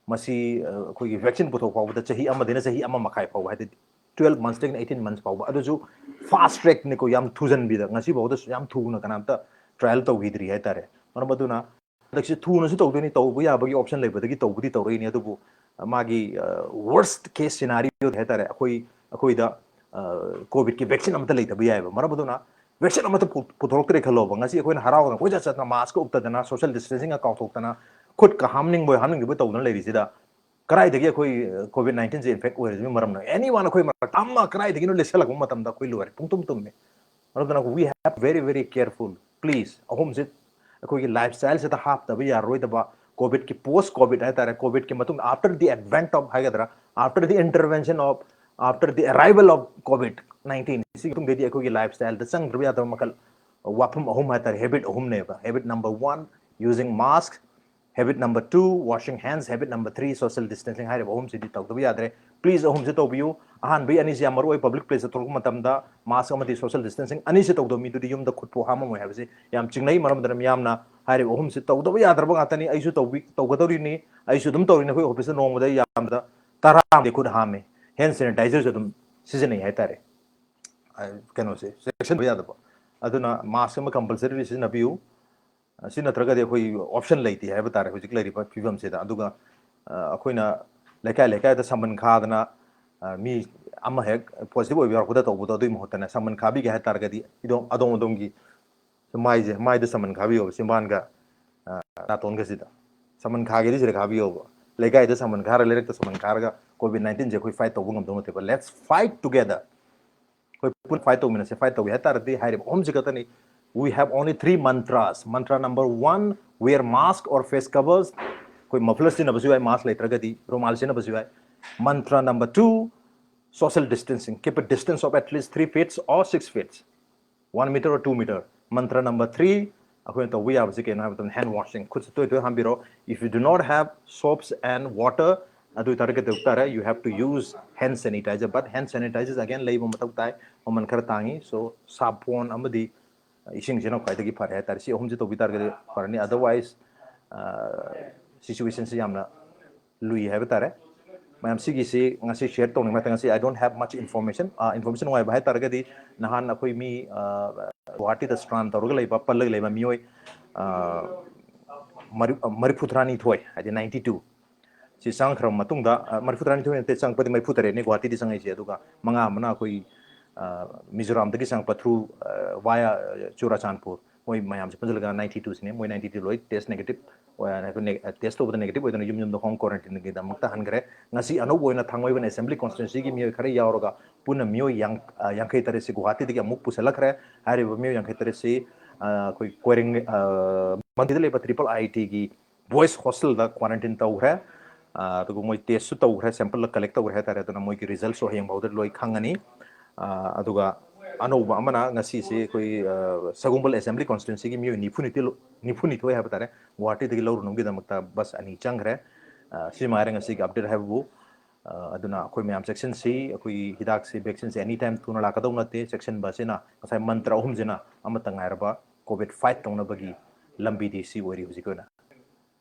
ꯃꯁꯤ ꯑꯩꯈꯣꯏꯒꯤ ꯚꯦꯛꯁꯤꯟ ꯄꯨꯊꯣꯛ ꯐꯥꯎꯕꯗ ꯆꯍꯤ ꯑꯃꯗꯩꯅ ꯆꯍꯤ ꯑꯃ ꯃꯈꯥꯏ ꯐꯥꯎꯕ, ꯍꯥꯏꯗꯤ ꯇ꯭ꯋꯦꯜꯐ ꯃꯟꯊꯁꯇꯒꯤꯅ ꯑꯩꯠꯇꯤꯟ ꯃꯟꯊꯁ ꯐꯥꯎꯕ, ꯑꯗꯨꯁꯨ ꯐꯥꯁ ꯇ꯭ꯔꯦꯛꯅꯤꯀꯣ, ꯌꯥꯝ ꯊꯨꯖꯟꯕꯤꯗ, ꯉꯁꯤ ꯐꯥꯎꯗꯁꯨ ꯌꯥꯝ ꯊꯨꯅ ꯀꯅꯥꯝꯇ ꯇ꯭ꯔꯥꯏꯌꯦꯜ ꯇꯧꯈꯤꯗ꯭ꯔꯤ ꯍꯥꯏꯇꯥꯔꯦ꯫ ꯃꯔꯝ ꯑꯗꯨꯅ ꯍꯟꯗꯛꯁꯤ ꯊꯨꯅꯁꯨ ꯇꯧꯗꯣꯏꯅꯤ, ꯇꯧꯕ ꯌꯥꯕꯒꯤ ꯑꯣꯞꯁꯟ ꯂꯩꯕꯗꯒꯤ ꯇꯧꯕꯗꯤ ꯇꯧꯔꯛꯏꯅꯤ, ꯑꯗꯨꯕꯨ ꯃꯥꯒꯤ ꯋꯔꯁ ꯀꯦꯁ ꯁꯤꯅꯥꯔꯤꯑꯣ ꯍꯥꯏꯇꯥꯔꯦ, ꯑꯩꯈꯣꯏ ꯑꯩꯈꯣꯏꯗ ꯀꯣꯚꯤꯗꯀꯤ ꯚꯦꯛꯁꯤꯟ ꯑꯃꯠꯇ ꯂꯩꯇꯕ ꯌꯥꯏꯑꯕ꯫ ꯃꯔꯝ ꯑꯗꯨꯅ ꯚꯦꯛꯁꯤꯟ ꯑꯃꯠꯇ ꯄꯨ- ꯄꯨꯊꯣꯔꯛꯇ꯭ꯔꯦ ꯈꯜꯂꯣꯕ, ꯉꯁꯤ ꯑꯩꯈꯣꯏꯅ ꯍꯔꯥꯎꯗꯅ ꯀꯣꯏꯆꯠ ꯆꯠꯇꯅ ꯃꯥꯁꯀ ꯎꯞꯇꯗꯅ ꯁꯣꯁꯤꯌꯦꯜ ꯗꯤꯁꯇꯦꯟꯁꯤꯡꯒ ꯀꯥꯎꯊꯣꯛꯇꯅ ꯈꯨꯠꯀ ꯍꯥꯝꯅꯤꯡꯕꯣꯏ ꯍꯥꯝꯅꯤꯡꯗꯕꯣꯏ ꯇꯧꯗꯅ ꯂꯩꯔꯤꯁꯤꯗ ꯀꯗꯥꯏꯗꯒꯤ ꯑꯩꯈꯣꯏ ꯀꯣꯚꯤꯗ ꯅꯥꯏꯟꯇꯤꯟꯁꯦ ꯏꯟꯐꯦꯛ ꯑꯣꯏꯔꯤꯕꯒꯤ ꯃꯔꯝꯅ ꯑꯦꯅꯤ ꯋꯥꯟ ꯑꯩꯈꯣꯏ ꯃꯔꯛꯇ ꯑꯃ ꯀꯗꯥꯏꯗꯒꯤꯅꯣ ꯂꯦꯞꯁꯜꯂꯛꯄ ꯃꯇꯝꯗ ꯑꯩꯈꯣꯏ ꯂꯣꯏꯔꯦ, ꯄꯨꯡꯇꯨꯝ ꯇꯨꯝꯃꯦ꯫ ꯃꯔꯝ ꯑꯗꯨꯅ we have very very careful please꯫ ꯑꯍꯨꯝꯁꯦ ꯑꯩꯈꯣꯏꯒꯤ ꯂꯥꯏꯐ ꯁ꯭ꯇꯥꯏꯜꯁꯤꯗ ꯍꯥꯞꯇꯕ ꯌꯥꯔꯔꯣꯏꯗꯕ, ꯀꯣꯚꯤꯗꯀꯤ ꯄꯣꯁ ꯀꯣꯚꯤꯗ ꯍꯥꯏꯇꯥꯔꯦ, ꯀꯣꯚꯤꯗꯀꯤ ꯃꯇꯨꯡꯗ after the advent of ꯍꯥꯏꯒꯗ꯭ꯔꯥ, after the intervention of, after the arrival of COVID nineteen ꯁꯤꯒꯤ ꯃꯇꯨꯡꯗꯗꯤ ꯑꯩꯈꯣꯏꯒꯤ ꯂꯥꯏꯐ ꯁ꯭ꯇꯥꯏꯜꯗ ꯆꯪꯗ꯭ꯔꯕ ꯌꯥꯗꯕ ꯃꯈꯜ ꯋꯥꯐꯝ ꯑꯍꯨꯝ ꯍꯥꯏꯇꯥꯔꯦ, habit ꯑꯍꯨꯝꯅꯦꯕ꯫ Habit number one, using mask, habit number two, washing hands, habit number three, social distancing ꯍꯥꯏꯔꯤꯕ ꯑꯍꯨꯝꯁꯤꯗꯤ ꯇꯧꯗꯕ ꯌꯥꯗ꯭ꯔꯦ꯫ ꯄ꯭ꯂꯤꯖ ꯑꯍꯨꯝꯁꯤ ꯇꯧꯕꯤꯌꯨ꯫ ꯑꯍꯥꯟꯕꯒꯤ ꯑꯅꯤꯁꯤ ꯌꯥꯝ ꯃꯔꯨ ꯑꯣꯏ, ꯄꯕ꯭ꯂꯤꯛ ꯄ꯭ꯂꯦꯁꯇ ꯊꯣꯛꯂꯛꯄ ꯃꯇꯝꯗ ꯃꯥꯁꯛ ꯑꯃꯗꯤ ꯁꯣꯁꯤꯌꯦꯜ ꯗꯤꯁꯇꯦꯟꯁꯤꯡ ꯑꯅꯤꯁꯤ ꯇꯧꯗꯕ ꯃꯤꯗꯨꯗꯤ ꯌꯨꯝꯗ ꯈꯨꯠꯄꯨ ꯍꯥꯝꯃꯝꯃꯣꯏ ꯍꯥꯏꯕꯁꯤ ꯌꯥꯝ ꯆꯤꯡꯅꯩ꯫ ꯃꯔꯝ ꯑꯗꯨꯅ ꯃꯤꯌꯥꯝꯅ ꯍꯥꯏꯔꯤꯕ ꯑꯍꯨꯝꯁꯤ ꯇꯧꯗꯕ ꯌꯥꯗ꯭ꯔꯕ ꯉꯥꯛꯇꯅꯤ꯫ ꯑꯩꯁꯨ ꯇꯧꯕꯤ ꯇꯧꯒꯗꯧꯔꯤꯅꯤ, ꯑꯩꯁꯨ ꯑꯗꯨꯝ ꯇꯧꯔꯤꯅꯤ꯫ ꯑꯩꯈꯣꯏ ꯑꯣꯐꯤꯁꯇ ꯅꯣꯡꯃꯗ ꯌꯥꯝꯕꯗ ꯇꯔꯥ ꯑꯃꯗꯤ ꯈꯨꯠ ꯍꯥꯝꯃꯤ, ꯍꯦꯟ ꯁꯦꯅꯤꯇꯥꯏꯖꯔꯁꯨ ꯑꯗꯨꯝ ꯁꯤꯖꯤꯟꯅꯩ ꯍꯥꯏꯇꯥꯔꯦ꯫ ꯀꯩꯅꯣꯁꯦ, ꯆꯦꯛꯁꯤꯟꯕ ꯌꯥꯗꯕ꯫ ꯑꯗꯨꯅ ꯃꯥꯁꯛ ꯑꯃ ꯀꯝꯄꯜꯁꯔꯤ ꯁꯤꯖꯤꯟꯅꯕꯤꯌꯨ꯫ ꯁꯤ ꯅꯠꯇ꯭ꯔꯒꯗꯤ ꯑꯩꯈꯣꯏ ꯑꯣꯞꯁꯟ ꯂꯩꯇꯦ ꯍꯥꯏꯕ ꯇꯥꯔꯦ ꯍꯧꯖꯤꯛ ꯂꯩꯔꯤꯕ ꯐꯤꯕꯝꯁꯤꯗ꯫ ꯑꯗꯨꯒ ꯑꯩꯈꯣꯏꯅ ꯂꯩꯀꯥꯏ ꯂꯩꯀꯥꯏꯗ ꯁꯃꯟ ꯈꯥꯗꯅ ꯃꯤ ꯑꯃ ꯍꯦꯛ ꯄꯣꯖꯤꯇꯤꯚ ꯑꯣꯏꯕ ꯌꯥꯎꯔꯛꯄꯗ ꯇꯧꯕꯗꯣ, ꯑꯗꯨꯒꯤ ꯃꯍꯨꯠꯇꯅꯦ, ꯁꯃꯟ ꯈꯥꯕꯤꯒꯦ ꯍꯥꯏ ꯇꯥꯔꯒꯗꯤ ꯏꯗꯣꯝ ꯑꯗꯣꯝ ꯑꯗꯣꯝꯒꯤ ꯃꯥꯏꯁꯦ, ꯃꯥꯏꯗ ꯁꯃꯟ ꯈꯥꯕꯤꯌꯣꯕ, ꯆꯤꯝꯕꯥꯟꯒ ꯅꯥꯇꯣꯟꯒꯁꯤꯗ ꯁꯃꯟ ꯈꯥꯒꯦꯗꯤ ꯁꯤꯗ ꯈꯥꯕꯤꯌꯣꯕ꯫ ꯂꯩꯀꯥꯏꯗ ꯁꯃꯟ ꯈꯥꯔ, ꯂꯩꯔꯛꯇ ꯁꯃꯟ ꯈꯥꯔꯒ ꯀꯣꯚꯤꯗ ꯅꯥꯏꯟꯇꯤꯟꯁꯦ ꯑꯩꯈꯣꯏ ꯐꯥꯏꯠ ꯇꯧꯕ ꯉꯝꯗꯧ ꯅꯠꯇꯦꯕ꯫ Let's fight together꯫ ꯑꯩꯈꯣꯏ ꯄꯨꯟꯅ ꯐꯥꯏꯠ ꯇꯧꯃꯤꯟꯅꯁꯦ꯫ ꯐꯥꯏꯠ ꯇꯧꯒꯦ ꯍꯥꯏ ꯇꯥꯔꯗꯤ ꯍꯥꯏꯔꯤꯕ ꯑꯍꯨꯝꯁꯤ ꯈꯛꯇꯅꯤ꯫ We have only three mantras. Mantra number one, wear mask or face covers. ꯑꯩꯈꯣꯏ muffler ꯁꯤꯖꯤꯟꯅꯕꯁꯨ ꯌꯥꯏ, mask ꯂꯩꯇ꯭ꯔꯒꯗꯤ ꯔꯨꯃꯥꯜ ꯁꯤꯖꯤꯟꯅꯕꯁꯨ ꯌꯥꯏ. Mantra number two, social distancing. Keep a distance of at least three feet or six feet, one meter or two meter. Mantra number three, ꯑꯩꯈꯣꯏꯅ ꯇꯧꯕ ꯌꯥꯕꯁꯤ ꯀꯩꯅꯣ ꯍꯥꯏꯕ ꯃꯇꯝꯗ hand washing, ꯈꯨꯠꯁꯨ ꯇꯣꯏ ꯇꯣꯏ ꯍꯥꯝꯕꯤꯔꯣ. If you do not have soaps and water, ꯑꯗꯨ ꯑꯣꯏꯇꯥꯔꯒꯗꯤ ꯀꯩꯗꯧ ꯇꯥꯔꯦ? You have to use hand sanitizer, but hand sanitizer again ꯂꯩꯕ ꯃꯊꯧ ꯇꯥꯏ, ꯃꯃꯜ ꯈꯔ ꯇꯥꯡꯉꯤ. So ꯁꯥꯄꯣꯟ ꯑꯃꯗꯤ ꯏꯁꯤꯡꯁꯤꯅ ꯈ꯭ꯋꯥꯏꯗꯒꯤ ꯐꯔꯦ ꯍꯥꯏꯇꯥꯔꯦ. ꯁꯤ ꯑꯍꯨꯝꯁꯤ ꯇꯧꯕꯤ ꯇꯥꯔꯒꯗꯤ ꯐꯔꯅꯤ. Otherwise, situation ꯁꯤ ꯌꯥꯝꯅ ꯂꯨꯏ ꯍꯥꯏꯕ ꯇꯥꯔꯦ. ꯃꯌꯥꯝ, ꯁꯤꯒꯤꯁꯤ ꯉꯁꯤ share ꯇꯧꯅꯤꯡꯕ ꯉꯥꯛꯇ. ꯉꯁꯤ I don't have much information. Information ꯅꯨꯡꯉꯥꯏꯕ ꯍꯥꯏ ꯇꯥꯔꯒꯗꯤ, ꯅꯍꯥꯟ ꯑꯩꯈꯣꯏ ꯃꯤ ꯒꯨꯋꯥꯍꯥꯇꯤꯗ ꯁ꯭ꯔꯥꯟ ꯇꯧꯔꯒ ꯂꯩꯕ, ꯄꯜꯂꯒ ꯂꯩꯕ ꯃꯤꯑꯣꯏ ꯃꯔꯤꯐꯨ ꯇꯔꯥꯅꯤꯊꯣꯏ, ꯍꯥꯏꯗꯤ ninety two, ꯁꯤ ꯆꯪꯈ꯭ꯔꯕ ꯃꯇꯨꯡꯗ, ꯃꯔꯤꯐꯨ ꯇꯔꯥꯅꯤꯊꯣꯏ ꯅꯠꯇꯦ, ꯆꯪꯉꯛꯄꯗꯤ ꯃꯔꯤꯐꯨ ꯇꯔꯦꯠꯅꯤ ꯒꯨꯋꯥꯍꯥꯇꯤꯗꯤ ꯆꯪꯉꯛꯏꯁꯦ, ꯑꯗꯨꯒ ꯃꯉꯥ ꯑꯃꯅ ꯑꯩꯈꯣꯏ ꯃꯤꯖꯣꯔꯥꯝꯗꯒꯤ ꯆꯪꯉꯛꯄ through via ꯆꯨꯔꯥꯆꯥꯟꯄꯨꯔ, ꯃꯣꯏ ꯃꯌꯥꯝꯁꯦ ꯄꯨꯟꯁꯤꯜꯂꯒ ninety two ꯁꯤꯅꯦ꯫ ꯃꯣꯏ ninety two ꯂꯣꯏ test negative, test ꯇꯧꯕꯗ negative ꯑꯣꯏꯗꯅ ꯌꯨꯝ ꯌꯨꯝꯗ home quarantine ꯒꯤꯗꯃꯛꯇ ꯍꯟꯈ꯭ꯔꯦ꯫ ꯉꯁꯤ ꯑꯅꯧꯕ ꯑꯣꯏꯅ ꯊꯥꯡꯃꯩꯕꯟ assembly constituency ꯒꯤ ꯃꯤꯑꯣꯏ ꯈꯔ ꯌꯥꯎꯔꯒ ꯄꯨꯟꯅ ꯃꯤꯑꯣꯏ ꯌꯥꯡꯈꯩ ꯇꯔꯦꯠꯁꯤ ꯒꯨꯋꯥꯍꯥꯇꯤꯗꯒꯤ ꯑꯃꯨꯛ ꯄꯨꯁꯤꯜꯂꯛꯈ꯭ꯔꯦ꯫ ꯍꯥꯏꯔꯤꯕ ꯃꯤꯑꯣꯏ ꯌꯥꯡꯈꯩ ꯇꯔꯦꯠꯁꯤ ꯑꯩꯈꯣꯏ ꯀꯣꯏꯔꯦꯡ ꯃꯟꯗꯤꯗ ꯂꯩꯕ triple I T ꯒꯤ boys hostel ꯗ quarantine ꯇꯧꯈ꯭ꯔꯦ꯫ ꯑꯗꯨꯒ ꯃꯣꯏ test ꯁꯨ ꯇꯧꯈ꯭ꯔꯦ, sample collect ꯇꯧꯈ꯭ꯔꯦ ꯍꯥꯏꯇꯥꯔꯦ꯫ ꯑꯗꯨꯅ ꯃꯣꯏꯒꯤ result ꯁꯨ ꯍꯌꯦꯡ ꯐꯥꯎꯗ ꯂꯣꯏ ꯈꯪꯉꯅꯤ꯫ ꯑꯗꯨꯒ ꯑꯅꯧꯕ ꯑꯃꯅ ꯉꯁꯤꯁꯦ ꯑꯩꯈꯣꯏ ꯁꯒꯣꯜꯕꯟ assembly constituency ꯒꯤ ꯃꯤꯑꯣꯏ ꯅꯤꯐꯨ ꯅꯤꯊꯣꯏ ꯍꯥꯏꯕ ꯇꯥꯔꯦ, ꯒꯨꯋꯥꯍꯥꯇꯤꯗꯒꯤ ꯂꯧꯔꯨꯅꯕꯒꯤꯗꯃꯛꯇ bus ꯑꯅꯤ ꯆꯪꯈ꯭ꯔꯦ꯫ ꯁꯤ ꯃꯉꯥꯏꯔꯦ ꯉꯁꯤꯒꯤ update ꯍꯥꯏꯕꯕꯨ꯫ ꯑꯗꯨꯅ ꯑꯩꯈꯣꯏ ꯃꯌꯥꯝ ꯆꯦꯛꯁꯤꯟꯁꯤ꯫ ꯑꯩꯈꯣꯏꯒꯤ ꯍꯤꯗꯥꯛꯁꯤ, vaccine ꯁꯤ any time ꯊꯨꯅ ꯂꯥꯛꯀꯗꯧ ꯅꯠꯇꯦ꯫ ꯆꯦꯛꯁꯤꯟꯕ ꯑꯁꯤꯅ, ꯉꯁꯥꯏ ꯃꯟꯇ꯭ꯔ ꯑꯍꯨꯝꯁꯤꯅ ꯑꯃꯠꯇ ꯉꯥꯏꯔꯕ COVID fight ꯇꯧꯅꯕꯒꯤ ꯂꯝꯕꯤꯗꯤ ꯁꯤ ꯑꯣꯏꯔꯤ ꯍꯧꯖꯤꯛꯀꯤ ꯑꯣꯏꯅ꯫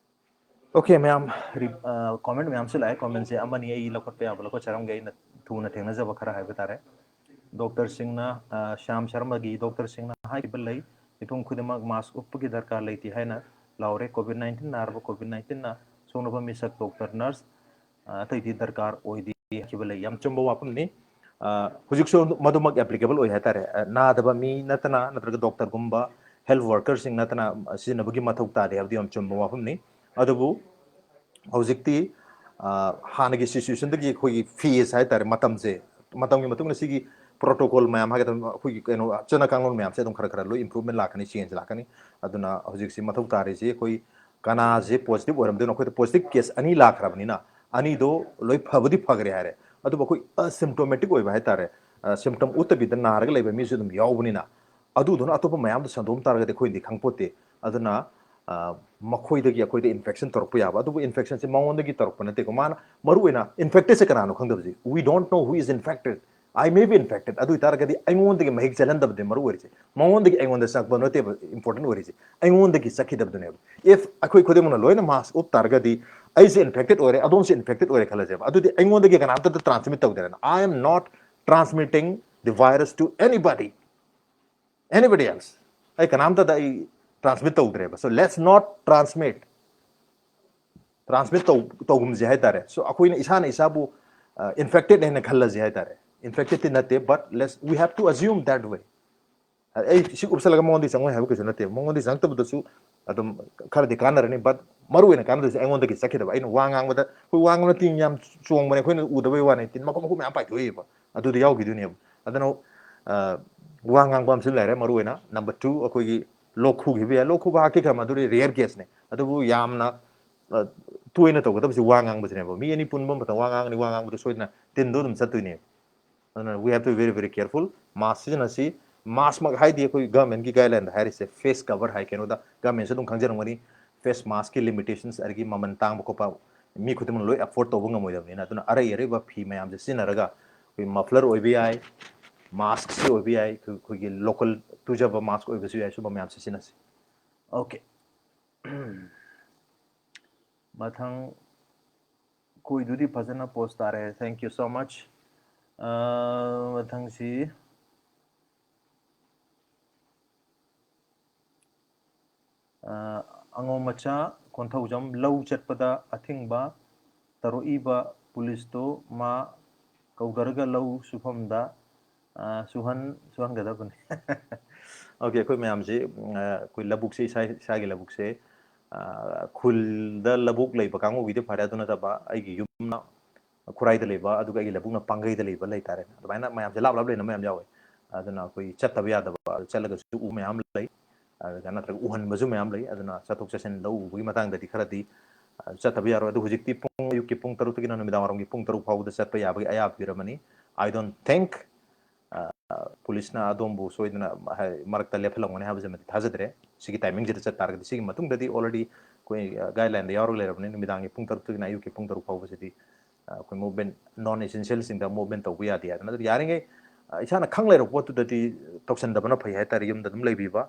Okay, ꯃꯌꯥꯝ, comment ꯃꯌꯥꯝꯁꯨ ꯂꯥꯛꯑꯦ꯫ Comment ꯁꯦ ꯑꯃꯅꯤ ꯑꯩ ꯂꯧꯈꯠꯄ ꯌꯥꯕ ꯂꯧꯈꯠꯆꯔꯝꯒꯦ, ꯑꯩꯅ ꯊꯨꯅ ꯊꯦꯡꯅꯖꯕ ꯈꯔ ꯍꯥꯏꯕ ꯇꯥꯔꯦ꯫ Doctor ꯁꯤꯡꯅ, ꯁ꯭ꯌꯥꯝ ꯁꯔꯃꯒꯤ doctor ꯁꯤꯡꯅ ꯍꯥꯏꯈꯤꯕ ꯂꯩ, ꯃꯤꯄꯨꯝ ꯈꯨꯗꯤꯡꯃꯛ mask ꯎꯞꯄꯒꯤ ꯗꯔꯀꯥꯔ ꯂꯩꯇꯦ ꯍꯥꯏꯅ ꯂꯥꯎꯔꯦ꯫ COVID nineteen ꯅꯥꯔꯕ, COVID nineteen ꯅ ꯁꯣꯛꯅꯕ ꯃꯤꯁꯛ, doctor, nurse, ꯑꯇꯩꯗꯤ ꯗꯔꯀꯥꯔ ꯑꯣꯏꯗꯦ ꯍꯥꯏꯈꯤꯕ ꯂꯩ꯫ ꯌꯥꯝ ꯆꯨꯝꯕ ꯋꯥꯐꯝꯅꯤ꯫ ꯍꯧꯖꯤꯛꯁꯨ ꯃꯗꯨꯃꯛ applicable ꯑꯣꯏ ꯍꯥꯏꯇꯥꯔꯦ꯫ ꯅꯥꯗꯕ ꯃꯤ ꯅꯠꯇꯅ, ꯅꯠꯇ꯭ꯔꯒ doctor ꯒꯨꯝꯕ health worker ꯁꯤꯡ ꯅꯠꯇꯅ ꯁꯤꯖꯤꯟꯅꯕꯒꯤ ꯃꯊꯧ ꯇꯥꯗꯦ ꯍꯥꯏꯕꯗꯤ ꯌꯥꯝ ꯆꯨꯝꯕ ꯋꯥꯐꯝꯅꯤ꯫ ꯑꯗꯨꯕꯨ ꯍꯧꯖꯤꯛꯇꯤ ꯍꯥꯟꯅꯒꯤ situation ꯗꯒꯤ ꯑꯩꯈꯣꯏꯒꯤ phase ꯍꯥꯏꯇꯥꯔꯦ, ꯃꯇꯝꯁꯦ, ꯃꯇꯝꯒꯤ ꯃꯇꯨꯡ ꯏꯟꯅ ꯁꯤꯒꯤ ꯄ꯭ꯔꯣꯇꯣꯀꯣꯜ ꯃꯌꯥꯝ ꯍꯥꯏꯒꯗ꯭ꯔꯥ, ꯑꯩꯈꯣꯏꯒꯤ ꯀꯩꯅꯣ ꯆꯠꯅ ꯀꯥꯡꯂꯣꯟ ꯃꯌꯥꯝꯁꯦ ꯑꯗꯨꯝ ꯈꯔ ꯈꯔ ꯂꯣꯏ ꯏꯝꯄ꯭ꯔꯨꯚꯃꯦꯟ ꯂꯥꯛꯀꯅꯤ, ꯆꯦꯟꯖ ꯂꯥꯛꯀꯅꯤ꯫ ꯑꯗꯨꯅ ꯍꯧꯖꯤꯛꯁꯤ ꯃꯊꯧ ꯇꯥꯔꯤꯁꯤ ꯑꯩꯈꯣꯏ ꯀꯅꯥꯁꯦ ꯄꯣꯖꯤꯇꯤꯚ ꯑꯣꯏꯔꯝꯗꯣꯏꯅꯣ, ꯑꯩꯈꯣꯏꯗ ꯄꯣꯖꯤꯇꯤꯚ ꯀꯦꯁ ꯑꯅꯤ ꯂꯥꯛꯈ꯭ꯔꯕꯅꯤꯅ ꯑꯅꯤꯗꯣ ꯂꯣꯏ ꯐꯕꯨꯗꯤ ꯐꯈ꯭ꯔꯦ ꯍꯥꯏꯔꯦ, ꯑꯗꯨꯕꯨ ꯑꯩꯈꯣꯏ ꯑꯁꯤꯝꯇꯣꯃꯦꯇꯤꯛ ꯑꯣꯏꯕ ꯍꯥꯏꯇꯥꯔꯦ, ꯁꯤꯝꯇꯝ ꯎꯠꯇꯕꯤꯗ ꯅꯥꯔꯒ ꯂꯩꯕ ꯃꯤꯁꯨ ꯑꯗꯨꯝ ꯌꯥꯎꯕꯅꯤꯅ ꯑꯗꯨꯗꯨꯅ ꯑꯇꯣꯞꯄ ꯃꯌꯥꯝꯗ ꯁꯟꯗꯣꯛꯑꯝ ꯇꯥꯔꯒꯗꯤ ꯑꯩꯈꯣꯏꯅꯗꯤ ꯈꯪꯄꯣꯠꯇꯦ꯫ ꯑꯗꯨꯅ ꯃꯈꯣꯏꯗꯒꯤ ꯑꯩꯈꯣꯏꯗ ꯏꯟꯐꯦꯛꯁꯟ ꯇꯧꯔꯛꯄ ꯌꯥꯕ, ꯑꯗꯨꯕꯨ ꯏꯟꯐꯦꯛꯁꯟꯁꯦ ꯃꯉꯣꯟꯗꯒꯤ ꯇꯧꯔꯛꯄ ꯅꯠꯇꯦꯀꯣ꯫ ꯃꯥꯅ ꯃꯔꯨꯑꯣꯏꯅ ꯏꯟꯐꯦꯛꯇꯦꯗꯁꯦ ꯀꯅꯥꯅꯣ ꯈꯪꯗꯕꯁꯦ, we don't know who is infected, I may be infected, ꯑꯗꯨ ꯑꯣꯏꯇꯥꯔꯒꯗꯤ ꯑꯩꯉꯣꯟꯗꯒꯤ ꯃꯍꯤꯛ ꯆꯦꯜꯍꯟꯗꯕꯗꯤ ꯃꯔꯨ ꯑꯣꯏꯔꯤꯁꯦ, ꯃꯉꯣꯟꯗꯒꯤ ꯑꯩꯉꯣꯟꯗ ꯆꯪꯉꯛꯄ ꯅꯠꯇꯦꯕ ꯏꯝꯄꯣꯔꯇꯦꯟ ꯑꯣꯏꯔꯤꯁꯦ, ꯑꯩꯉꯣꯟꯗꯒꯤ ꯆꯠꯈꯤꯗꯕꯗꯨꯅꯦꯕ꯫ If ꯑꯩꯈꯣꯏ ꯈꯨꯗꯤꯡꯃꯛꯅ ꯂꯣꯏꯅ ꯃꯥꯁꯛ ꯎꯞ ꯇꯥꯔꯒꯗꯤ ꯑꯩꯁꯦ ꯏꯟꯐꯦꯛꯇꯦꯗ ꯑꯣꯏꯔꯦ, ꯑꯗꯣꯝꯁꯨ ꯏꯟꯐꯦꯛꯇꯦꯗ ꯑꯣꯏꯔꯦ ꯈꯜꯂꯁꯦꯕ, ꯑꯗꯨꯗꯤ ꯑꯩꯉꯣꯟꯗꯒꯤ ꯀꯅꯥꯝꯇꯗ transmit ꯇꯧꯗ꯭ꯔꯦꯅ꯫ I am not transmitting the virus to anybody, anybody else. ꯑꯩ ꯀꯅꯥꯝꯇꯗ ꯑꯩ ꯇ꯭ꯔꯥꯟꯁꯃꯤꯠ ꯇꯧꯗ꯭ꯔꯦꯕ꯫ So let's not transmit, transmit ꯇꯧ ꯇꯧꯒꯨꯝꯁꯦ ꯍꯥꯏꯇꯥꯔꯦ꯫ So ꯑꯩꯈꯣꯏꯅ ꯏꯁꯥꯅ ꯏꯁꯥꯕꯨ ꯏꯟꯐꯦꯛꯇꯦꯗ ꯍꯥꯏꯅ ꯈꯜꯂꯁꯦ ꯍꯥꯏꯇꯥꯔꯦ꯫ ꯏꯟꯐꯦꯛꯇꯦꯗꯇꯤ ꯅꯠꯇꯦ, but let's, we have to assume that way. ꯑꯩ ꯁꯤ ꯎꯞꯁꯜꯂꯒ ꯃꯉꯣꯟꯗꯤ ꯆꯪꯉꯣꯏ ꯍꯥꯏꯕ ꯀꯩꯁꯨ ꯅꯠꯇꯦ, ꯃꯉꯣꯟꯗꯤ ꯆꯪꯉꯛꯇꯕꯗꯁꯨ ꯑꯗꯨꯝ ꯈꯔꯗꯤ ꯀꯥꯟꯅꯔꯅꯤ, but ꯃꯔꯨ ꯑꯣꯏꯅ ꯀꯥꯟꯅꯗꯣꯏꯁꯦ ꯑꯩꯉꯣꯟꯗꯒꯤ ꯆꯠꯈꯤꯗꯕ꯫ ꯑꯩꯅ ꯋꯥ ꯉꯥꯡꯕꯗ, ꯑꯩꯈꯣꯏ ꯋꯥ ꯉꯥꯡꯕꯗ ꯇꯤꯟ ꯌꯥꯝ ꯆꯣꯡꯕꯅꯦ, ꯑꯩꯈꯣꯏꯅ ꯎꯗꯕꯩ ꯋꯥꯅꯤ, ꯇꯤꯟ ꯃꯈꯨꯝ ꯃꯈꯨꯝ ꯃꯌꯥꯝ ꯄꯥꯏꯊꯣꯛꯏꯕ, ꯑꯗꯨꯗꯤ ꯌꯥꯎꯈꯤꯗꯣꯏꯅꯦꯕ꯫ ꯑꯗꯨꯅ ꯋꯥ ꯉꯥꯡꯕ ꯑꯃꯁꯨ ꯂꯩꯔꯦ꯫ ꯃꯔꯨ ꯑꯣꯏꯅ ꯅꯝꯕꯔ ꯇꯨ, ꯑꯩꯈꯣꯏꯒꯤ ꯂꯣꯛ ꯈꯨꯈꯤꯕ ꯌꯥꯏ꯫ ꯂꯣꯛ ꯈꯨꯕ ꯍꯥꯀꯤ ꯈꯔ ꯃꯗꯨꯗꯤ ꯔꯦꯌꯔ ꯀꯦꯁꯅꯦ, ꯑꯗꯨꯕꯨ ꯌꯥꯝꯅ ꯇꯣꯏꯅ ꯇꯧꯒꯗꯕꯁꯤ ꯋꯥ ꯉꯥꯡꯕꯁꯤꯅꯦꯕ꯫ ꯃꯤ ꯑꯅꯤ ꯄꯨꯟꯕ ꯃꯇꯝꯗ ꯋꯥ ꯉꯥꯡꯒꯅꯤ, ꯋꯥ ꯉꯥꯡꯕꯗ ꯁꯣꯏꯗꯅ ꯇꯤꯟꯗꯣ ꯑꯗꯨꯝ ꯆꯠꯇꯣꯏꯅꯦꯕ꯫ ꯑꯗꯨꯅ we have to be very very careful꯫ ꯃꯥꯁꯛ ꯁꯤꯖꯤꯟꯅꯁꯤ꯫ ꯃꯥꯁꯛꯃꯛ ꯍꯥꯏꯗꯤ ꯑꯩꯈꯣꯏ ꯒꯚꯔꯟꯃꯦꯟꯠꯀꯤ ꯒꯥꯏꯗꯂꯥꯏꯟꯗ ꯍꯥꯏꯔꯤꯁꯦ ꯐꯦꯁ ꯀꯚꯔ ꯍꯥꯏ꯫ ꯀꯩꯅꯣꯗ ꯒꯚꯔꯟꯃꯦꯟꯠꯁꯨ ꯑꯗꯨꯝ ꯈꯪꯖꯔꯝꯒꯅꯤ, ꯐꯦꯁ ꯃꯥꯁꯛꯀꯤ ꯂꯤꯃꯤꯇꯦꯁꯟꯁ ꯑꯗꯒꯤ ꯃꯃꯜ ꯇꯥꯡꯕ ꯈꯣꯠꯄ ꯃꯤ ꯈꯨꯗꯤꯡꯃꯛ ꯂꯣꯏ ꯑꯦꯐꯣꯔꯗ ꯇꯧꯕ ꯉꯝꯃꯣꯏꯗꯕꯅꯤꯅ꯫ ꯑꯗꯨꯅ ꯑꯔꯩ ꯑꯔꯩꯕ ꯐꯤ ꯃꯌꯥꯝꯁꯦ ꯁꯤꯖꯤꯟꯅꯔꯒ ꯑꯩꯈꯣꯏ ꯃꯐ꯭ꯂꯔ ꯑꯣꯏꯕ ꯌꯥꯏ, ꯃꯥꯁꯛꯁꯤ ꯑꯣꯏꯕ ꯌꯥꯏ, ꯑꯩꯈꯣꯏ- ꯑꯩꯈꯣꯏꯒꯤ ꯂꯣꯀꯦꯜ ꯇꯨꯖꯕ ꯃꯥꯁꯛ ꯑꯣꯏꯕꯁꯨ ꯌꯥꯏ, ꯁꯨꯝꯕ ꯃꯌꯥꯝꯁꯦ ꯁꯤꯖꯤꯟꯅꯁꯤ꯫ ꯑꯣꯀꯦ꯫ ꯃꯊꯪ ꯀꯣꯏꯗꯨꯗꯤ ꯐꯖꯅ ꯄꯣꯁ ꯇꯥꯔꯦ꯫ Thank you so much꯫ ꯃꯊꯪꯁꯤ ꯑꯉꯣꯝ ꯃꯆꯥ ꯀꯣꯟꯊꯧꯖꯝ, ꯂꯧ ꯆꯠꯄꯗ ꯑꯊꯤꯡꯕ ꯇꯧꯔꯛꯏꯕ ꯄꯨꯂꯤꯁꯇꯨ ꯃꯥ ꯀꯧꯗꯔꯒ ꯂꯧ ꯁꯨꯐꯝꯗ ꯁꯨꯍꯟ ꯁꯨꯍꯟꯒꯗꯕꯅꯤ꯫ ꯑꯣꯀꯦ, ꯑꯩꯈꯣꯏ ꯃꯌꯥꯝꯁꯤ ꯑꯩꯈꯣꯏ ꯂꯧꯕꯨꯛꯁꯦ, ꯏꯁꯥ ꯏꯁꯥꯒꯤ ꯂꯧꯕꯨꯛꯁꯦ, ꯈꯨꯜꯗ ꯂꯧꯕꯨꯛ ꯂꯩꯕ ꯀꯥꯡꯕꯨꯒꯤꯗꯤ ꯐꯔꯦ, ꯑꯗꯨ ꯅꯠꯇꯕ ꯑꯩꯒꯤ ꯌꯨꯝꯅ ꯈꯨꯔꯥꯏꯗ ꯂꯩꯕ, ꯑꯗꯨꯒ ꯑꯩꯒꯤ ꯂꯧꯕꯨꯛꯅ ꯄꯥꯡꯒꯩꯗ ꯂꯩꯕ ꯂꯩꯇꯥꯔꯦ꯫ ꯑꯗꯨꯃꯥꯏꯅ ꯃꯌꯥꯝꯁꯦ ꯂꯥꯞ ꯂꯥꯞ ꯂꯩꯅ ꯃꯌꯥꯝ ꯌꯥꯎꯋꯦ꯫ ꯑꯗꯨꯅ ꯑꯩꯈꯣꯏ ꯆꯠꯇꯕ ꯌꯥꯗꯕ, ꯑꯗꯨ ꯆꯠꯂꯒꯁꯨ ꯎ ꯃꯌꯥꯝ ꯂꯩ, ꯑꯗꯨꯒ ꯅꯠꯇ꯭ꯔꯒ ꯎꯍꯟꯕꯁꯨ ꯃꯌꯥꯝ ꯂꯩ꯫ ꯑꯗꯨꯅ ꯆꯠꯊꯣꯛ ꯆꯠꯁꯤꯟ ꯂꯧ ꯎꯕꯒꯤ ꯃꯇꯥꯡꯗꯗꯤ ꯈꯔꯗꯤ, ꯑ, ꯆꯠꯇꯕ ꯌꯥꯔꯣꯏ꯫ ꯑꯗꯨ ꯍꯧꯖꯤꯛꯇꯤ ꯄꯨꯡ, ꯑꯌꯨꯛꯀꯤ ꯄꯨꯡ ꯇꯔꯨꯛꯇꯒꯤꯅ ꯅꯨꯃꯤꯗꯥꯡ ꯋꯥꯏꯔꯝꯒꯤ ꯄꯨꯡ ꯇꯔꯨꯛ ꯐꯥꯎꯕꯗ ꯆꯠꯄ ꯌꯥꯕꯒꯤ ꯑꯌꯥꯕ ꯄꯤꯔꯝꯃꯅꯤ꯫ I don't think, ꯑ, ꯄꯨꯂꯤꯁꯅ ꯑꯗꯣꯝꯕꯨ ꯁꯣꯏꯗꯅ, ꯍꯥꯏ, ꯃꯔꯛꯇ ꯂꯦꯞꯍꯜꯂꯝꯒꯅꯤ ꯍꯥꯏꯕꯁꯤꯃꯗꯤ ꯊꯥꯖꯗ꯭ꯔꯦ꯫ ꯁꯤꯒꯤ ꯇꯥꯏꯃꯤꯡꯁꯤꯗ ꯆꯠ ꯇꯥꯔꯒꯗꯤ, ꯁꯤꯒꯤ ꯃꯇꯨꯡꯗꯗꯤ already ꯑꯩꯈꯣꯏ, ꯑ, ꯒꯥꯏꯗꯂꯥꯏꯟꯗ ꯌꯥꯎꯔꯒ ꯂꯩꯔꯕꯅꯤ, ꯅꯨꯃꯤꯗꯥꯡꯒꯤ ꯄꯨꯡ ꯇꯔꯨꯛꯇꯒꯤꯅ ꯑꯌꯨꯛꯀꯤ ꯄꯨꯡ ꯇꯔꯨꯛ ꯐꯥꯎꯕꯁꯤꯗꯤ, ꯑ, ꯑꯩꯈꯣꯏ movement, non essentialꯁꯤꯡꯗ movement ꯇꯧꯕ ꯌꯥꯗꯦ ꯍꯥꯏꯗꯅ꯫ ꯑꯗꯨ ꯌꯥꯔꯤꯉꯩ, ꯑ, ꯏꯁꯥꯅ ꯈꯪ ꯂꯩꯔꯕ ꯄꯣꯠꯇꯨꯗꯗꯤ ꯇꯧꯁꯟꯗꯕꯅ ꯐꯩ ꯍꯥꯏꯇꯥꯔꯦ, ꯌꯨꯝꯗ ꯑꯗꯨꯝ ꯂꯩꯕꯤꯕ꯫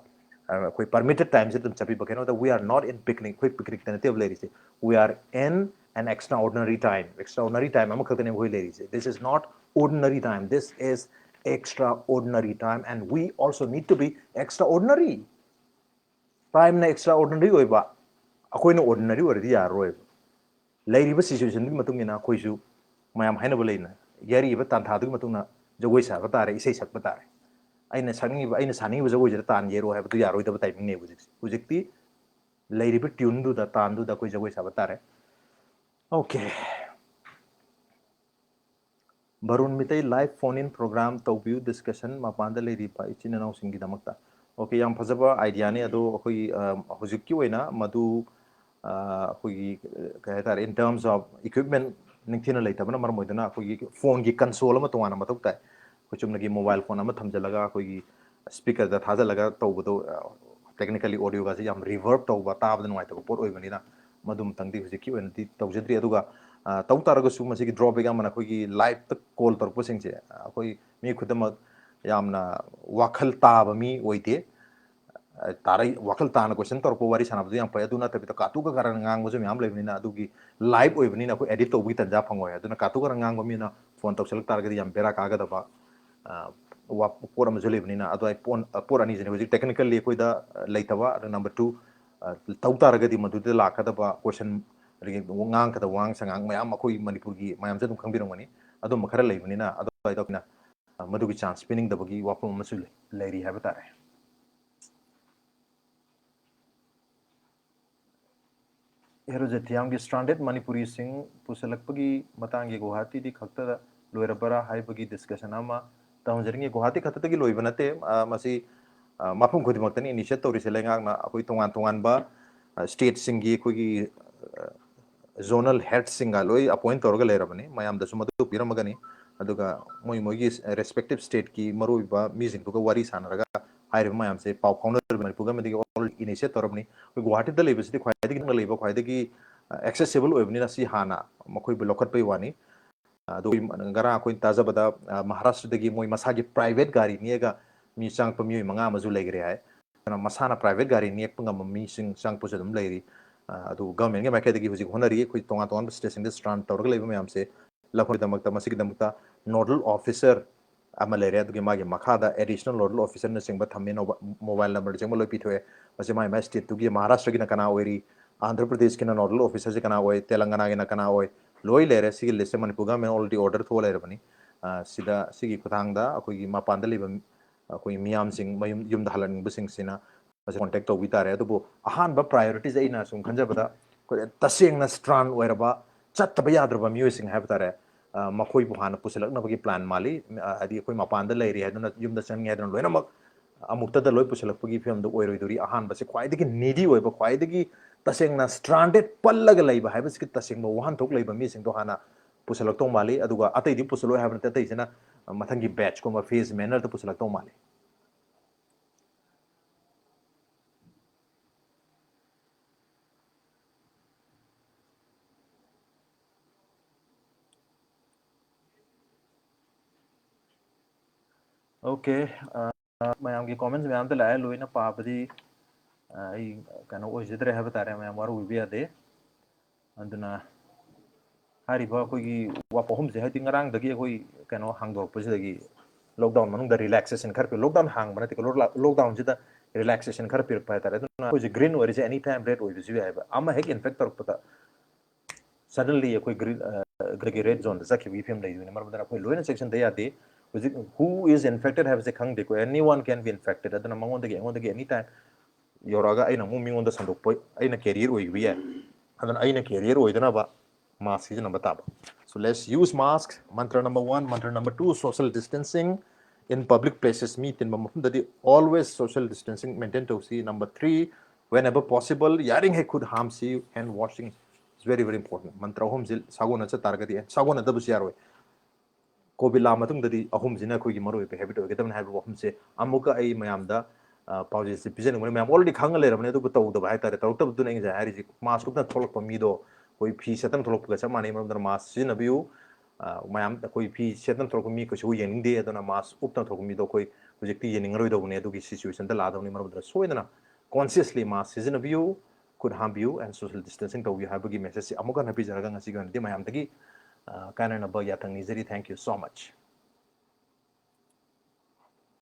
ꯑ, ꯑꯩꯈꯣꯏ permitted timeꯁꯤꯗ ꯑꯗꯨꯝ ꯆꯠꯄꯤꯕ꯫ ꯀꯩꯅꯣꯗ, we are not in picnic, ꯑꯩꯈꯣꯏ picnicꯇ ꯅꯠꯇꯦꯕ ꯂꯩꯔꯤꯁꯦ, we are in an extraordinary time. Extraordinary time ꯑꯃꯈꯛꯇꯅꯦꯕ ꯑꯩꯈꯣꯏ ꯂꯩꯔꯤꯁꯦ꯫ This is not ordinary time, this is extraordinary time, and we also need to be extraordinary. Timeꯅ extraordinary ꯑꯣꯏꯕ, ꯑꯩꯈꯣꯏꯅ ordinary ꯑꯣꯏꯔꯗꯤ ꯌꯥꯔꯔꯣꯏꯕ꯫ ꯂꯩꯔꯤꯕ situationꯗꯨꯒꯤ ꯃꯇꯨꯡ ꯏꯟꯅ ꯑꯩꯈꯣꯏꯁꯨ, ꯃꯌꯥꯝ ꯍꯥꯏꯅꯕ ꯂꯩꯅ, ꯌꯩꯔꯛꯏꯕ ꯇꯥꯟꯊꯥꯗꯨꯒꯤ ꯃꯇꯨꯡ ꯏꯟꯅ ꯖꯒꯣꯏ ꯁꯥꯕ ꯇꯥꯔꯦ, ꯏꯁꯩ ꯁꯛꯄ ꯇꯥꯔꯦ꯫ ꯑꯩꯅ ꯁꯛꯅꯤꯡꯉꯤꯕ, ꯑꯩꯅ ꯁꯥꯅꯤꯡꯉꯤꯕ ꯖꯒꯣꯏꯁꯤꯗ ꯇꯥꯟ ꯌꯩꯔꯣ ꯍꯥꯏꯕꯗꯨ ꯌꯥꯔꯣꯏꯗꯕ ꯇꯥꯏꯃꯤꯡꯅꯦꯕ ꯍꯧꯖꯤꯛꯁꯦ꯫ ꯍꯧꯖꯤꯛꯇꯤ ꯂꯩꯔꯤꯕ tuneꯗꯨꯗ, ꯇꯥꯟꯗꯨꯗ ꯑꯩꯈꯣꯏ ꯖꯒꯣꯏ ꯁꯥꯕ ꯇꯥꯔꯦ꯫ Okay꯫ Barun Meitei, live phone in program ꯇꯧꯕꯤꯌꯨ, discussion ꯃꯄꯥꯟꯗ ꯂꯩꯔꯤꯕ ꯏꯆꯤꯟ ꯏꯅꯥꯎꯁꯤꯡꯒꯤꯗꯃꯛꯇ꯫ Okay, ꯌꯥꯝ ꯐꯖꯕ ideaꯅꯤ꯫ ꯑꯗꯣ ꯑꯩꯈꯣꯏꯒꯤ, ꯑ, ꯍꯧꯖꯤꯛꯀꯤ ꯑꯣꯏꯅ ꯃꯗꯨ, ꯑ, ꯑꯩꯈꯣꯏꯒꯤ, ꯑ, ꯀꯩ ꯍꯥꯏꯇꯥꯔꯦ, in terms of equipment ꯅꯤꯡꯊꯤꯅ ꯂꯩꯇꯕꯅ ꯃꯔꯝ ꯑꯣꯏꯗꯨꯅ ꯑꯩꯈꯣꯏꯒꯤ phoneꯒꯤ console ꯑꯃ ꯇꯣꯉꯥꯟꯅ ꯃꯊꯧ ꯇꯥꯏ꯫ ꯑꯩꯈꯣꯏ ꯆꯨꯝꯅꯒꯤ mobile phone ꯑꯃ ꯊꯝꯖꯤꯜꯂꯒ ꯑꯩꯈꯣꯏꯒꯤ speakerꯗ ꯊꯥꯖꯤꯜꯂꯒ ꯇꯧꯕꯗꯣ, ꯑ, technically audioꯒꯁꯦ ꯌꯥꯝ reverb ꯇꯧꯕ, ꯇꯥꯕꯗ ꯅꯨꯡꯉꯥꯏꯇꯕ ꯄꯣꯠ ꯑꯣꯏꯕꯅꯤꯅ ꯃꯗꯨꯃꯇꯪꯗꯤ ꯍꯧꯖꯤꯛꯀꯤ ꯑꯣꯏꯅꯗꯤ ꯇꯧꯖꯗ꯭ꯔꯤ꯫ ꯑꯗꯨꯒ, ꯑ, ꯇꯧ ꯇꯥꯔꯒꯁꯨ ꯃꯁꯤꯒꯤ drawback ꯑꯃꯅ ꯑꯩꯈꯣꯏꯒꯤ liveꯇ call ꯇꯧꯔꯛꯄꯁꯤꯡꯁꯦ, ꯑ, ꯑꯩꯈꯣꯏ ꯃꯤ ꯈꯨꯗꯤꯡꯃꯛ ꯌꯥꯝꯅ ꯋꯥꯈꯜ ꯇꯥꯕ ꯃꯤ ꯑꯣꯏꯗꯦ꯫ ꯑ, ꯇꯥꯔꯛ-, ꯋꯥꯈꯜ ꯇꯥꯅ question ꯇꯧꯔꯛꯄ, ꯋꯥꯔꯤ ꯁꯥꯟꯅꯕꯗꯨ ꯌꯥꯝ ꯐꯩ꯫ ꯑꯗꯨ ꯅꯠꯇꯕꯤꯗ ꯀꯥꯇꯨ ꯀꯥꯔꯟ ꯉꯥꯡꯕꯁꯨ ꯃꯌꯥꯝ ꯂꯩꯕꯅꯤꯅ, ꯑꯗꯨꯒꯤ live ꯑꯣꯏꯕꯅꯤꯅ ꯑꯩꯈꯣꯏ edit ꯇꯧꯕꯒꯤ ꯇꯟꯖꯥ ꯐꯪꯉꯣꯏ꯫ ꯑꯗꯨꯅ ꯀꯥꯇꯨ ꯀꯥꯔꯟ ꯉꯥꯡꯕ ꯃꯤꯅ phone ꯇꯧꯁꯜꯂꯛ ꯇꯥꯔꯒꯗꯤ ꯌꯥꯝ ꯕꯦꯔꯥ ꯀꯥꯒꯗꯕ, ꯑ, ꯋꯥ-, ꯄꯣꯠ ꯑꯃꯁꯨ ꯂꯩꯕꯅꯤꯅ꯫ ꯑꯗꯣ ꯑꯩ ꯄꯣꯟ-, ꯑ, ꯄꯣꯠ ꯑꯅꯤꯁꯤꯅꯦ ꯍꯧꯖꯤꯛ technically ꯑꯩꯈꯣꯏꯗ, ꯑ, ꯂꯩꯇꯕ꯫ ꯑꯗꯨ number two, ꯑ, ꯇꯧ ꯇꯥꯔꯒꯗꯤ ꯃꯗꯨꯗ ꯂꯥꯛꯀꯗꯕ question, ꯑꯗꯒꯤ ꯉꯥꯡꯒꯗꯕ ꯋꯥꯉꯥꯡ ꯁꯉꯥꯡ ꯃꯌꯥꯝ ꯑꯩꯈꯣꯏ ꯃꯅꯤꯄꯨꯔꯒꯤ ꯃꯌꯥꯝꯁꯨ ꯑꯗꯨꯝ ꯈꯪꯕꯤꯔꯝꯒꯅꯤ꯫ ꯑꯗꯨꯝꯕ ꯈꯔ ꯂꯩꯕꯅꯤꯅ ꯑꯗꯨꯋꯥꯏꯗ ꯑꯩꯈꯣꯏꯅ, ꯑ, ꯃꯗꯨꯒꯤ chance ꯄꯤꯅꯤꯡꯗꯕꯒꯤ ꯋꯥꯐꯝ ꯑꯃꯁꯨ ꯂꯩ-, ꯂꯩꯔꯤ ꯍꯥꯏꯕ ꯇꯥꯔꯦ꯫ ꯍꯦꯔꯣꯖꯦꯊꯤꯌꯥꯝꯒꯤ stranded ꯃꯅꯤꯄꯨꯔꯤꯁꯤꯡ ꯄꯨꯁꯤꯜꯂꯛꯄꯒꯤ ꯃꯇꯥꯡꯒꯤ ꯒꯨꯋꯥꯍꯥꯇꯤꯗꯤ ꯈꯛꯇꯗ ꯂꯣꯏꯔꯕ꯭ꯔꯥ ꯍꯥꯏꯕꯒꯤ discussion ꯑꯃ ꯇꯧꯍꯟꯖꯅꯤꯡꯉꯤ꯫ ꯒꯨꯋꯥꯍꯥꯇꯤ ꯈꯛꯇꯗꯒꯤ ꯂꯣꯏꯕ ꯅꯠꯇꯦ꯫ ꯑ, ꯃꯁꯤ, ꯑ, ꯃꯐꯝ ꯈꯨꯗꯤꯡꯃꯛꯇꯅꯤ initiate ꯇꯧꯔꯤꯁꯦ꯫ ꯂꯩꯉꯥꯛꯅ ꯑꯩꯈꯣꯏ ꯇꯣꯉꯥꯟ ꯇꯣꯉꯥꯟꯕ, ꯑ, stateꯁꯤꯡꯒꯤ ꯑꯩꯈꯣꯏꯒꯤ, ꯑ, zonal headꯁꯤꯡꯒ ꯂꯣꯏ appoint ꯇꯧꯔꯒ ꯂꯩꯔꯕꯅꯤ꯫ ꯃꯌꯥꯝꯗꯁꯨ ꯃꯗꯨ ꯄꯤꯔꯝꯃꯒꯅꯤ꯫ ꯑꯗꯨꯒ ꯃꯣꯏ ꯃꯣꯏꯒꯤ respective stateꯀꯤ ꯃꯔꯨꯑꯣꯏꯕ ꯃꯤꯁꯤꯡꯗꯨꯒ ꯋꯥꯔꯤ ꯁꯥꯟꯅꯔꯒ ꯍꯥꯏꯔꯤꯕ ꯃꯌꯥꯝꯁꯦ ꯄꯥꯎ ꯐꯥꯎꯅꯔꯤꯕ ꯃꯅꯤꯄꯨꯔ governmentꯇꯒꯤ already initiate ꯇꯧꯔꯕꯅꯤ꯫ ꯑꯩꯈꯣꯏ ꯒꯨꯋꯥꯍꯥꯇꯤꯗ ꯂꯩꯕꯁꯤꯗꯤ ꯈ꯭ꯋꯥꯏꯗꯒꯤ ꯅꯛꯅ ꯂꯩꯕ, ꯈ꯭ꯋꯥꯏꯗꯒꯤ, ꯑ, accessible ꯑꯣꯏꯕꯅꯤꯅ ꯁꯤ ꯍꯥꯟꯅ ꯃꯈꯣꯏꯕꯨ ꯂꯧꯈꯠꯄꯩ ꯋꯥꯅꯤ꯫ ꯑ, ꯑꯗꯨ ꯉꯔꯥꯡ ꯑꯩꯈꯣꯏꯅ ꯇꯥꯖꯕꯗ, ꯑ, ꯃꯍꯥꯔꯥꯁꯇ꯭ꯔꯗꯒꯤ ꯃꯣꯏ ꯃꯁꯥꯒꯤ private ꯒꯥꯔꯤ ꯅꯦꯛꯑꯒ ꯃꯤ ꯆꯪꯉꯛꯄ ꯃꯤꯑꯣꯏ ꯃꯉꯥ ꯑꯃꯁꯨ ꯂꯩꯈ꯭ꯔꯦ ꯍꯥꯏ꯫ ꯑꯗꯨꯅ ꯃꯁꯥꯅ private ꯒꯥꯔꯤ ꯅꯦꯛꯄ ꯉꯝꯕ ꯃꯤꯁꯤꯡ ꯆꯪꯉꯛꯄꯁꯨ ꯑꯗꯨꯝ ꯂꯩꯔꯤ꯫ ꯑ, ꯑꯗꯨ governmentꯀꯤ ꯃꯥꯏꯀꯩꯗꯒꯤ ꯍꯧꯖꯤꯛ ꯍꯣꯠꯅꯔꯤ꯫ ꯑꯩꯈꯣꯏ ꯇꯣꯉꯥꯟ ꯇꯣꯉꯥꯟꯕ stateꯁꯤꯡꯗ strand ꯇꯧꯔꯒ ꯂꯩꯕ ꯃꯌꯥꯝꯁꯦ ꯂꯧꯈꯠꯄꯒꯤꯗꯃꯛꯇ, ꯃꯁꯤꯒꯤꯗꯃꯛꯇ nodal officer ꯑꯃ ꯂꯩꯔꯦ, ꯑꯗꯨꯒꯤ ꯃꯥꯒꯤ ꯃꯈꯥꯗ additional nodal officerꯅꯆꯤꯡꯕ ꯊꯝꯃꯦ, ꯅꯣꯕ-, mobile numberꯅꯆꯤꯡꯕ ꯂꯣꯏ ꯄꯤꯊꯣꯛꯑꯦ꯫ ꯃꯁꯤ ꯃꯥꯏ ꯃꯥꯏ stateꯇꯨꯒꯤ, ꯃꯍꯥꯔꯥꯁꯇ꯭ꯔꯒꯤꯅ ꯀꯅꯥ ꯑꯣꯏꯔꯤ, ꯑꯟꯙ꯭ꯔ ꯄ꯭ꯔꯗꯦꯁꯀꯤꯅ nodal officerꯁꯦ ꯀꯅꯥ ꯑꯣꯏ, ꯇꯦꯂꯪꯒꯅꯥꯒꯤꯅ ꯀꯅꯥ ꯑꯣꯏ, ꯂꯣꯏ ꯂꯩꯔꯦ꯫ ꯁꯤꯒꯤ listꯁꯦ ꯃꯅꯤꯄꯨꯔ government already order ꯊꯣꯛꯑ ꯂꯩꯔꯕꯅꯤ꯫ ꯑ, ꯁꯤꯗ, ꯁꯤꯒꯤ ꯈꯨꯊꯥꯡꯗ ꯑꯩꯈꯣꯏꯒꯤ ꯃꯄꯥꯟꯗ ꯂꯩꯕ, ꯑꯩꯈꯣꯏ ꯃꯤꯌꯥꯝꯁꯤꯡ ꯃꯌꯨꯝ, ꯌꯨꯝꯗ ꯍꯜꯍꯟꯅꯤꯡꯕꯁꯤꯡꯁꯤꯅ ꯃꯁꯤ contact ꯇꯧꯕꯤ ꯇꯥꯔꯦ꯫ ꯑꯗꯨꯕꯨ ꯑꯍꯥꯟꯕ priorityꯁꯦ ꯑꯩꯅ ꯁꯨꯝ ꯈꯟꯖꯕꯗ, ꯑꯩꯈꯣꯏ ꯇꯁꯦꯡꯅ strand ꯑꯣꯏꯔꯕ, ꯆꯠꯇꯕ ꯌꯥꯗ꯭ꯔꯕ ꯃꯤꯑꯣꯏꯁꯤꯡ ꯍꯥꯏꯕ ꯇꯥꯔꯦ, ꯑ, ꯃꯈꯣꯏꯕꯨ ꯍꯥꯟꯅ ꯄꯨꯁꯤꯜꯂꯛꯅꯕꯒꯤ plan ꯃꯥꯜꯂꯤ꯫ ꯑ, ꯍꯥꯏꯗꯤ ꯑꯩꯈꯣꯏ ꯃꯄꯥꯟꯗ ꯂꯩꯔꯤ ꯍꯥꯏꯗꯨꯅ, ꯌꯨꯝꯗ ꯆꯪꯉꯤ ꯍꯥꯏꯗꯨꯅ ꯂꯣꯏꯅꯃꯛ ꯑꯃꯨꯛꯇꯗ ꯂꯣꯏ ꯄꯨꯁꯤꯜꯂꯛꯄꯒꯤ ꯐꯤꯕꯝꯗꯨ ꯑꯣꯏꯔꯣꯏꯗꯣꯔꯤ꯫ ꯑꯍꯥꯟꯕꯁꯦ ꯈ꯭ꯋꯥꯏꯗꯒꯤ needy ꯑꯣꯏꯕ, ꯈ꯭ꯋꯥꯏꯗꯒꯤ ꯇꯁꯦꯡꯅ stranded ꯄꯜꯂꯒ ꯂꯩꯕ ꯍꯥꯏꯕꯁꯤꯒꯤ ꯇꯁꯦꯡꯕ ꯋꯥꯍꯟꯊꯣꯛ ꯂꯩꯕ ꯃꯤꯁꯤꯡꯗꯣ ꯍꯥꯟꯅ ꯄꯨꯁꯤꯜꯂꯛꯇꯧ ꯃꯥꯜꯂꯤ꯫ ꯑꯗꯨꯒ ꯑꯇꯩꯗꯤ ꯄꯨꯁꯤꯜꯂꯣꯏ ꯍꯥꯏꯕ ꯅꯠꯇꯦ, ꯑꯇꯩꯁꯤꯅ ꯃꯊꯪꯒꯤ batchꯀꯨꯝꯕ phase mannerꯗ ꯄꯨꯁꯤꯜꯂꯛꯇꯧ ꯃꯥꯜꯂꯤ꯫ Okay, ꯑ, ꯃꯌꯥꯝꯒꯤ comments ꯃꯌꯥꯝꯗ ꯂꯥꯛꯑꯦ, ꯂꯣꯏꯅ ꯄꯥꯕꯗꯤ, ꯑ, ꯑꯩ ꯀꯩꯅꯣ ꯑꯣꯏꯖꯗ꯭ꯔꯦ ꯍꯥꯏꯕ ꯇꯥꯔꯦ, ꯃꯌꯥꯝ ꯋꯥꯔꯧꯕꯤꯕ ꯌꯥꯗꯦ꯫ ꯑꯗꯨꯅ ꯍꯥꯏꯔꯤꯕ ꯑꯩꯈꯣꯏꯒꯤ ꯋꯥꯐꯝꯁꯦ, ꯍꯥꯏꯗꯤ ꯉꯔꯥꯡꯗꯒꯤ ꯑꯩꯈꯣꯏ ꯀꯩꯅꯣ ꯍꯥꯡꯗꯣꯔꯛꯄꯁꯤꯗꯒꯤ lockdown ꯃꯅꯨꯡꯗ relaxation ꯈꯔ ꯄꯤ-, lockdown ꯍꯥꯡꯕ ꯅꯠꯇꯦꯀꯣ, lockdown-, lockdownꯁꯤꯗ relaxation ꯈꯔ ꯄꯤꯔꯛꯄ ꯍꯥꯏꯇꯥꯔꯦ꯫ ꯑꯗꯨꯅ ꯑꯩꯈꯣꯏꯁꯦ green ꯑꯣꯏꯔꯤꯁꯦ any time red ꯑꯣꯏꯕꯁꯨ ꯌꯥꯏꯑꯕ꯫ ꯑꯃ ꯍꯦꯛ infect ꯇꯧꯔꯛꯄꯗ suddenly ꯑꯩꯈꯣꯏ green, ꯑ, ꯑꯩꯈꯣꯏꯒꯤ red zoneꯗ ꯆꯠꯈꯤꯕꯒꯤ ꯐꯤꯕꯝ ꯂꯩꯗꯣꯏꯅꯤ꯫ ꯃꯔꯝ ꯑꯗꯨꯅ ꯑꯩꯈꯣꯏ ꯂꯣꯏꯅ ꯆꯦꯛꯁꯤꯟꯗ ꯌꯥꯗꯦ꯫ ꯍꯧꯖꯤꯛ who is infected ꯍꯥꯏꯕꯁꯦ ꯈꯪꯗꯦꯀꯣ, anyone can be infected꯫ ꯑꯗꯨꯅ ꯃꯉꯣꯟꯗꯒꯤ, ꯑꯩꯉꯣꯟꯗꯒꯤ any time ꯌꯧꯔꯛꯑꯒ ꯑꯩꯅ ꯑꯃꯨꯛ ꯃꯤꯉꯣꯟꯗ ꯁꯟꯗꯣꯛꯄ, ꯑꯩꯅ carrier ꯑꯣꯏꯈꯤꯕ ꯌꯥꯏ꯫ ꯑꯗꯨꯅ ꯑꯩꯅ ꯀꯦꯔꯤꯌꯔ ꯑꯣꯏꯗꯅꯕ ꯃꯥꯁꯛ ꯁꯤꯖꯤꯟꯅꯕ ꯇꯥꯕ꯫ So let's use mask. Mantra number one, mantra number two, social distancing in public places. ꯃꯤ ꯇꯤꯟꯕ ꯃꯐꯝꯗꯗꯤ always social distancing maintain ꯇꯧꯁꯤ. Number three, whenever possible, ꯌꯥꯔꯤꯉꯩ ꯈꯨꯠ ꯍꯥꯝꯁꯤ. Hand washing is very very important. ꯃꯟꯇ꯭ꯔ ꯑꯍꯨꯝꯁꯤ ꯁꯥꯒꯣꯟꯅ ꯆꯠ ꯇꯥꯔꯒꯗꯤ, ꯑꯦ, ꯁꯥꯒꯣꯟꯅꯗꯕꯁꯨ ꯌꯥꯔꯣꯏ꯫ ꯀꯣꯚꯤꯗ ꯂꯥꯛꯑ ꯃꯇꯨꯡꯗꯗꯤ ꯑꯍꯨꯝꯁꯤꯅ ꯑꯩꯈꯣꯏꯒꯤ ꯃꯔꯨꯑꯣꯏꯕ ꯍꯦꯕꯤꯠ ꯑꯣꯏꯒꯗꯕꯅꯤ ꯍꯥꯏꯕ ꯋꯥꯐꯝꯁꯦ ꯑꯃꯨꯛꯀ ꯑꯩ ꯃꯌꯥꯝꯗ, ꯑ, ꯄꯥꯎꯖꯦꯜꯁꯦ ꯄꯤꯖꯅꯤꯡꯕꯅꯤ꯫ ꯃꯌꯥꯝ already ꯈꯪꯉ ꯂꯩꯔꯕꯅꯦ, ꯑꯗꯨꯕꯨ ꯇꯧꯗꯕ ꯍꯥꯏꯇꯥꯔꯦ, ꯇꯧꯔꯛꯇꯕꯗꯨꯅ ꯑꯩ ꯉꯁꯥꯏ ꯍꯥꯏꯔꯤꯁꯦ꯫ ꯃꯥꯁꯛ ꯎꯞꯇꯅ ꯊꯣꯛꯂꯛꯄ ꯃꯤꯗꯣ ꯑꯩꯈꯣꯏ ꯐꯤ ꯁꯦꯠꯇꯅ ꯊꯣꯛꯂꯛꯄꯒ ꯆꯞ ꯃꯥꯟꯅꯩ꯫ ꯃꯔꯝ ꯑꯗꯨꯅ ꯃꯥꯁꯛ ꯁꯤꯖꯤꯟꯅꯕꯤꯌꯨ꯫ ꯑ, ꯃꯌꯥꯝ ꯑꯩꯈꯣꯏ ꯐꯤ ꯁꯦꯠꯇꯅ ꯊꯣꯛꯂꯛꯄ ꯃꯤ ꯀꯩꯁꯨ ꯌꯦꯡꯅꯤꯡꯗꯦ, ꯑꯗꯨꯅ ꯃꯥꯁꯛ ꯎꯞꯇꯅ ꯊꯣꯛꯂꯛꯄ ꯃꯤꯗꯣ ꯑꯩꯈꯣꯏ ꯍꯧꯖꯤꯛꯇꯤ ꯌꯦꯡꯅꯤꯡꯉꯔꯣꯏꯗꯧꯕꯅꯦ꯫ ꯑꯗꯨꯒꯤ ꯁꯤꯆꯨꯋꯦꯁꯟꯗ ꯂꯥꯛꯑꯗꯧꯅꯤ꯫ ꯃꯔꯝ ꯑꯗꯨꯅ ꯁꯣꯏꯗꯅ consciously ꯃꯥꯁꯛ ꯁꯤꯖꯤꯟꯅꯕꯤꯌꯨ, ꯈꯨꯠ ꯍꯥꯝꯕꯤꯌꯨ and social distancing ꯇꯧꯕꯤꯌꯨ ꯍꯥꯏꯕꯒꯤ ꯃꯦꯁꯦꯖꯁꯤ ꯑꯃꯨꯛ ꯍꯟꯅ ꯄꯤꯖꯔꯒ ꯉꯁꯤꯒꯤ ꯑꯣꯏꯅꯗꯤ ꯃꯌꯥꯝꯗꯒꯤ, ꯑ, ꯀꯥꯏꯅꯅꯕ ꯌꯥꯊꯪ ꯅꯤꯖꯔꯤ꯫ Thank you so much.